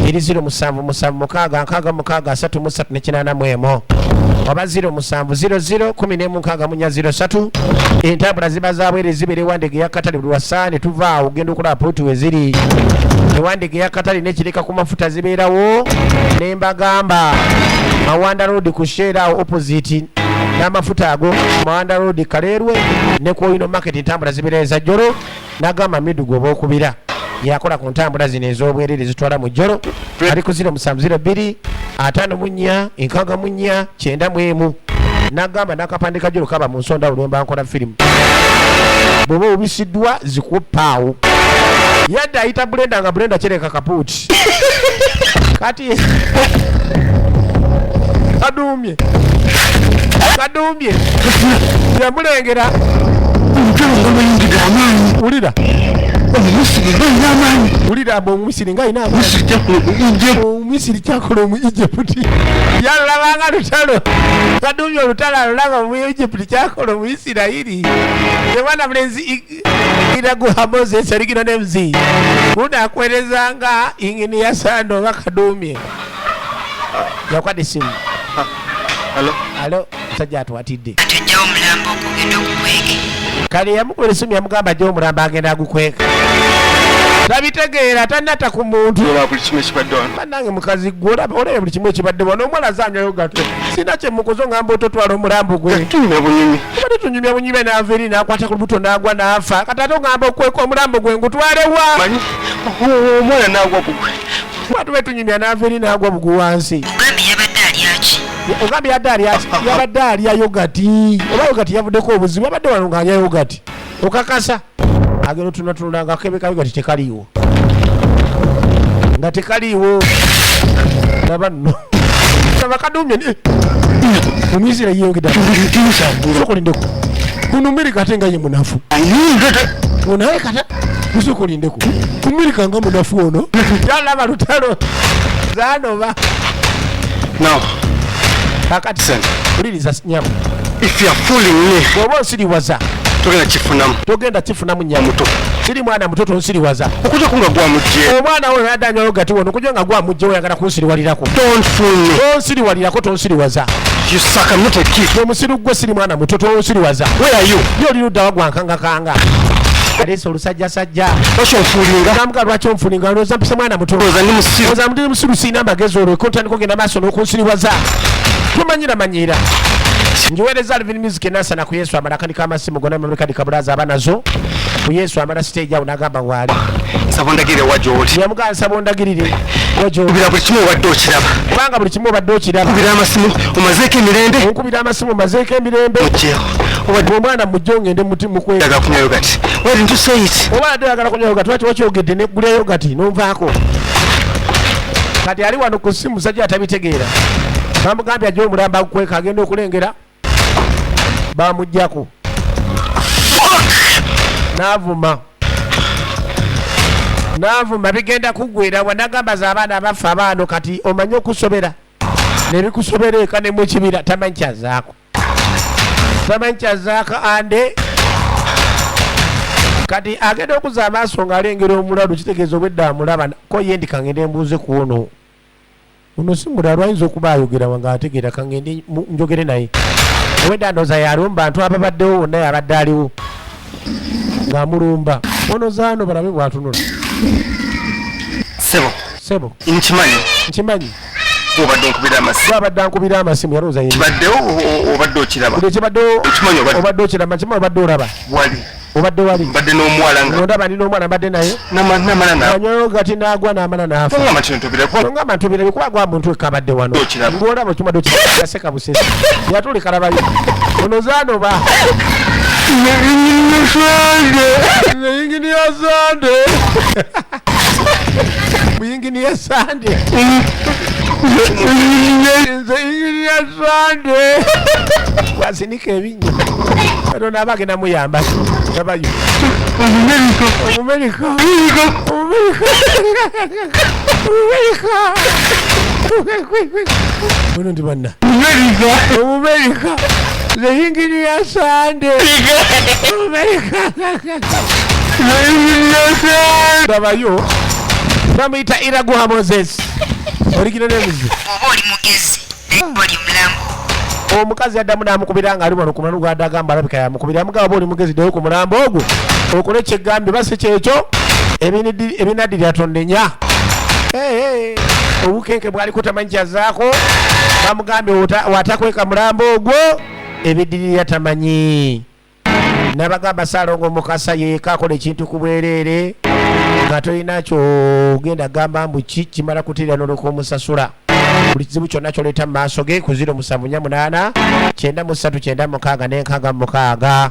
eri 0776 66 33 ne 81 oba 0700 11 64 03. Entambula ziba zabwere, zibeera ewandege ya Katale buli wasaane. Tuva awo ogenda okulaba puloti we ziri ewandege ya Katale n'ekireka ku mafuta zibeerawo. Ne mbagamba Mawanda Road ku Shell awo opposite n'amafuta ago, Mawanda Road Kaleerwe ne ku Oino Market. Entambula zibeera ezajjolo. Nagamba midugu oba okubira yakola ku ntambula zino ez'obwerere zitwala mu jjolo, ali ku 0702 54 64 91. Nagamba n'akapande ka jjolo kaba mu nsonda awo lwemba nkola firimu. Bw'oba obisiddwa zikuppaawo. Yadde ayita Brenda nga Brenda kyereka kapuuti kati kaduumye kaduumye yamulengera. Oluyingidde amaanyi. Wulira. Omumisiri nga alina amaanyi. Wulira mbu Omumisiri nga alina amaanyi. Misiri kyakola Egypt. Omumisiri kyakola omu Egypt yalulabanga lutalo. Kaduumye olutalo alulaba mu Egypt kyakola omu Isirayiri. Emwana mulenzi Iraguha Moses aligino nemuzi gunaakwerezanga ingini ya sando oba kaduumye yakwadde essimu. Hello? Alo, musajja atwatidde. Ati ojjawo omulambo ogwo ogenda ogukweke. Kale yamukubira essimu yamugamba ajja omulambo agenda agukweka. Tabitegeera tanata ku muntu. Olaba buli kimu ekibadde wano. Bannange, mukazi gwe olaba buli kimu ekibadde wano. Omuwala azanywayo gato sina kyemukoze ngamba ototwala omulambo gwe. Tunyumya bunyumi. Tubadde tunyumya bunyumya n'ava eri n'akwata ku lubuto n'agwa n'afa. Kati ate ogamba okweka omulambo gwe ngutwalewa? Manyi omwana n'agwa bugwe. Kuba tube tunyumya n'ava eri n'agwa bugu wansi. Ogambye yabadde alyaki? Ogambye yadde alya, yabadde alya yogati oba yogati yavuddeko obuzibu. Abadde wano ng'alya yogati. Okakasa agenda otunatunula nga akebe ka yogati tekaliiwo, nga tekaliiwo. Laba nno, laba kadumye omisira yeyongedde. Sokolindeko kunumirika ate nga ye munafu onaye kata musokolindeko kumirika nga munafu ono yalaba lutalo zanoba. Now, Kakati listen. wuliriza nyama. If you are fooling me, Bw'oba onsiriwaza, togenda kifunamu. Togenda kifunamu nyama. Muto. Siri mwana muto, tonsiriwaza. Okujja nga gwamugye. Omwana we yadde anywa yogati wano okujja nga gwamugje oyagala kunsiriwalirako. Don't fool me. Tonsiriwalirako, tonsiriwaza. You suck, I'm not a kid. Omusiru gwe, siri mwana muto, tonsiriwaza. Where are you? Yo oli luddawa gwankangakanga aleese olusajjasajja. Lwaki onfuulinga? Namuga lwaki onfulinga, olowooza mpise mwana muto? Olowooza ndi musiru? Oza ndi musiru, siina amagezi olwo kontandika ogenda maaso n'okunsiriwaza. Tumanyira manyira njiweereza Alvin Music enasana ku Yesu amala akandika amasimu gonna memekadi kabulaza aba nazo ku Yesu amala stage awo n'agamba waali. Nsaba ondagirire wa gy'oli. Yamugamba nsaba ondagirire wa gy'oli. Kubira buli kimu obadde okiraba. Kubanga buli kimu obadde okiraba. Kubira amasimu omazeeko emirembe. Onkubira amasimu omazeeko emirembe. Mugyeho. Obadde omwana mujje ngende muti mukwe. oyagala kunywa yogati. Why didn't you say it? Oba ate oyagala kunywa yogati, lwaki wakyogedde neggula yogati n'onvaako? Kati ali wano ku simu, musajja atabitegeera. Bamugambye ajja omulamba agukweka, agenda okulengera bamugjako n'avuma n'avuma. Bigenda kuggwera wanagamba za abaana abafa abaano. Kati omanye okusobera nebikusobera eka ne mukibira. Tamanyi kyazaako, tamanyi kyazaako. Ande kati agenda okuza amaaso ng'alengera omulalu, kitegeeza obwedda amulaba ko ye. Ndi kangende mbuuze ku ono, ono si mulalu, ayinza okuba ayogera ng'ategeera. Kangende njogere naye. Obwedda ndowooza yaliwo mu bantu ababaddewo wonna, yabadde aliwo ng'amulumba ono. Zaano balabe bw'atunula. Sebo. Sebo. Nkimanyi. Nkimanyi. Obadde onkubira amasimu. Gwabadde ankubira amasimu, yalowooza ye. Kibaddewo obadde okiraba. Buli ekibaddewo. Okimanyi obadde Obadde okiraba, nkimanyi obadde olaba. Wali. Obadde wali. Mbadde n'omuwala nga Ondaba ndi n'omwana, mbadde naye. Namala na Anyoyo gati n'agwa n'amala n'afa. Ngamba kino tobira. Ngamba ntubira bikuba gwa muntu wekka abadde wano. Okiraba. Ng'olaba okimadde okiraba, yaseka busesi, yatulika. Labayo ono zaanoba. Yinginiya Sande, muyinginiya Sande, nze yinginiya Sande wasinika ebinnyo. Katonda aba agenda muyamba. Labayo Omumerika, Omumerika, Omumerika ono ndi banna Omumerika, nze yinginiya Sande, Omumerika. Labayo bamuyita Iraguha Moses, oligina n'emizi. Oba oli mugezi naye oli mulambo. Omukazi yaddamu n'amukubira nga ali wano ku mulambo gwadde, agamba alabika yamukubira, amugamba oba oli mugezi ddayo ku mulambo ogwo okole kyegambye, basi kyekyo ebinaddirira tonnenya. Hey, hey. Obukenke bwaliko tamanyi kyazaako. Bamugambye watakweka mulambo ogwo ebiddirira tamanyi. Nabagamba Saalongo Mukasa yeeka akola ekintu ku bwereere nga tolina kyogenda gamba mbu ki kimala kutirira n'olwoka omusasula. Buli kizibu kyonna kyoleeta mu maaso ge ku 0748 93 96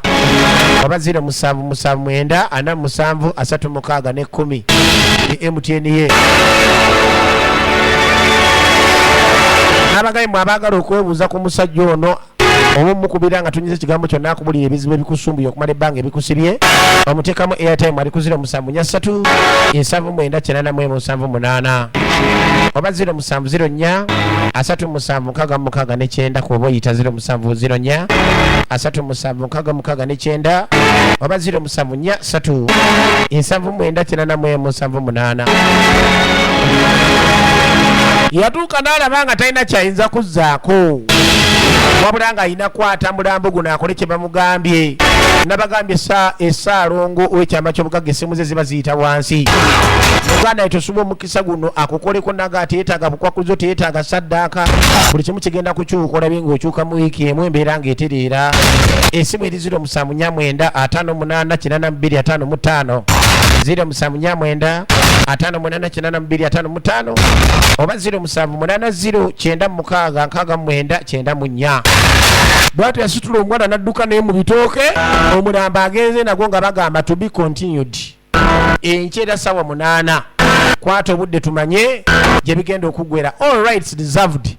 oba 0779 47 36 10 ye MTN ye. N'abagayi mwe abaagala okwebuuza ku musajja ono oba omukubira nga tonyiza ekigambo kyonna akubulira ebizibu ebikusumbuye okumala ebbanga ebikusibye, omuteekamu airtime ali ku 0743 79 81 78 oba 0704 37 66 9. Kuba oyita 0704 37 66 9 oba 0743 79 81 78. Yatuuka n'alaba nga talina kyayinza kuzzaako wabula ng'alina kwata mulambo guno akole kye bamugambye. Nabagambye esaalongo ow'ekyama ky'obugagga essimu ze ziba ziyita wansi. Muganda ye tosubwa omukisa guno akukoleko naga teyeetaaga bukwakulizo, teyeetaaga saddaaka, buli kimu kigenda kukyuka. Olabye ng'okyuka mu wiiki emu embeera ng'etereera. Esimu eri 0749 58 82 55, 0749 58 82 55 oba 0780 96 69 94. Bwatyo yasitula omwana n'adduka naye mu bitooke. Omulambo agenze nagwo nga bagamba to be continued enkyera sawa 8. Kwata obudde tumanye gye bigenda okuggwera. All rights reserved.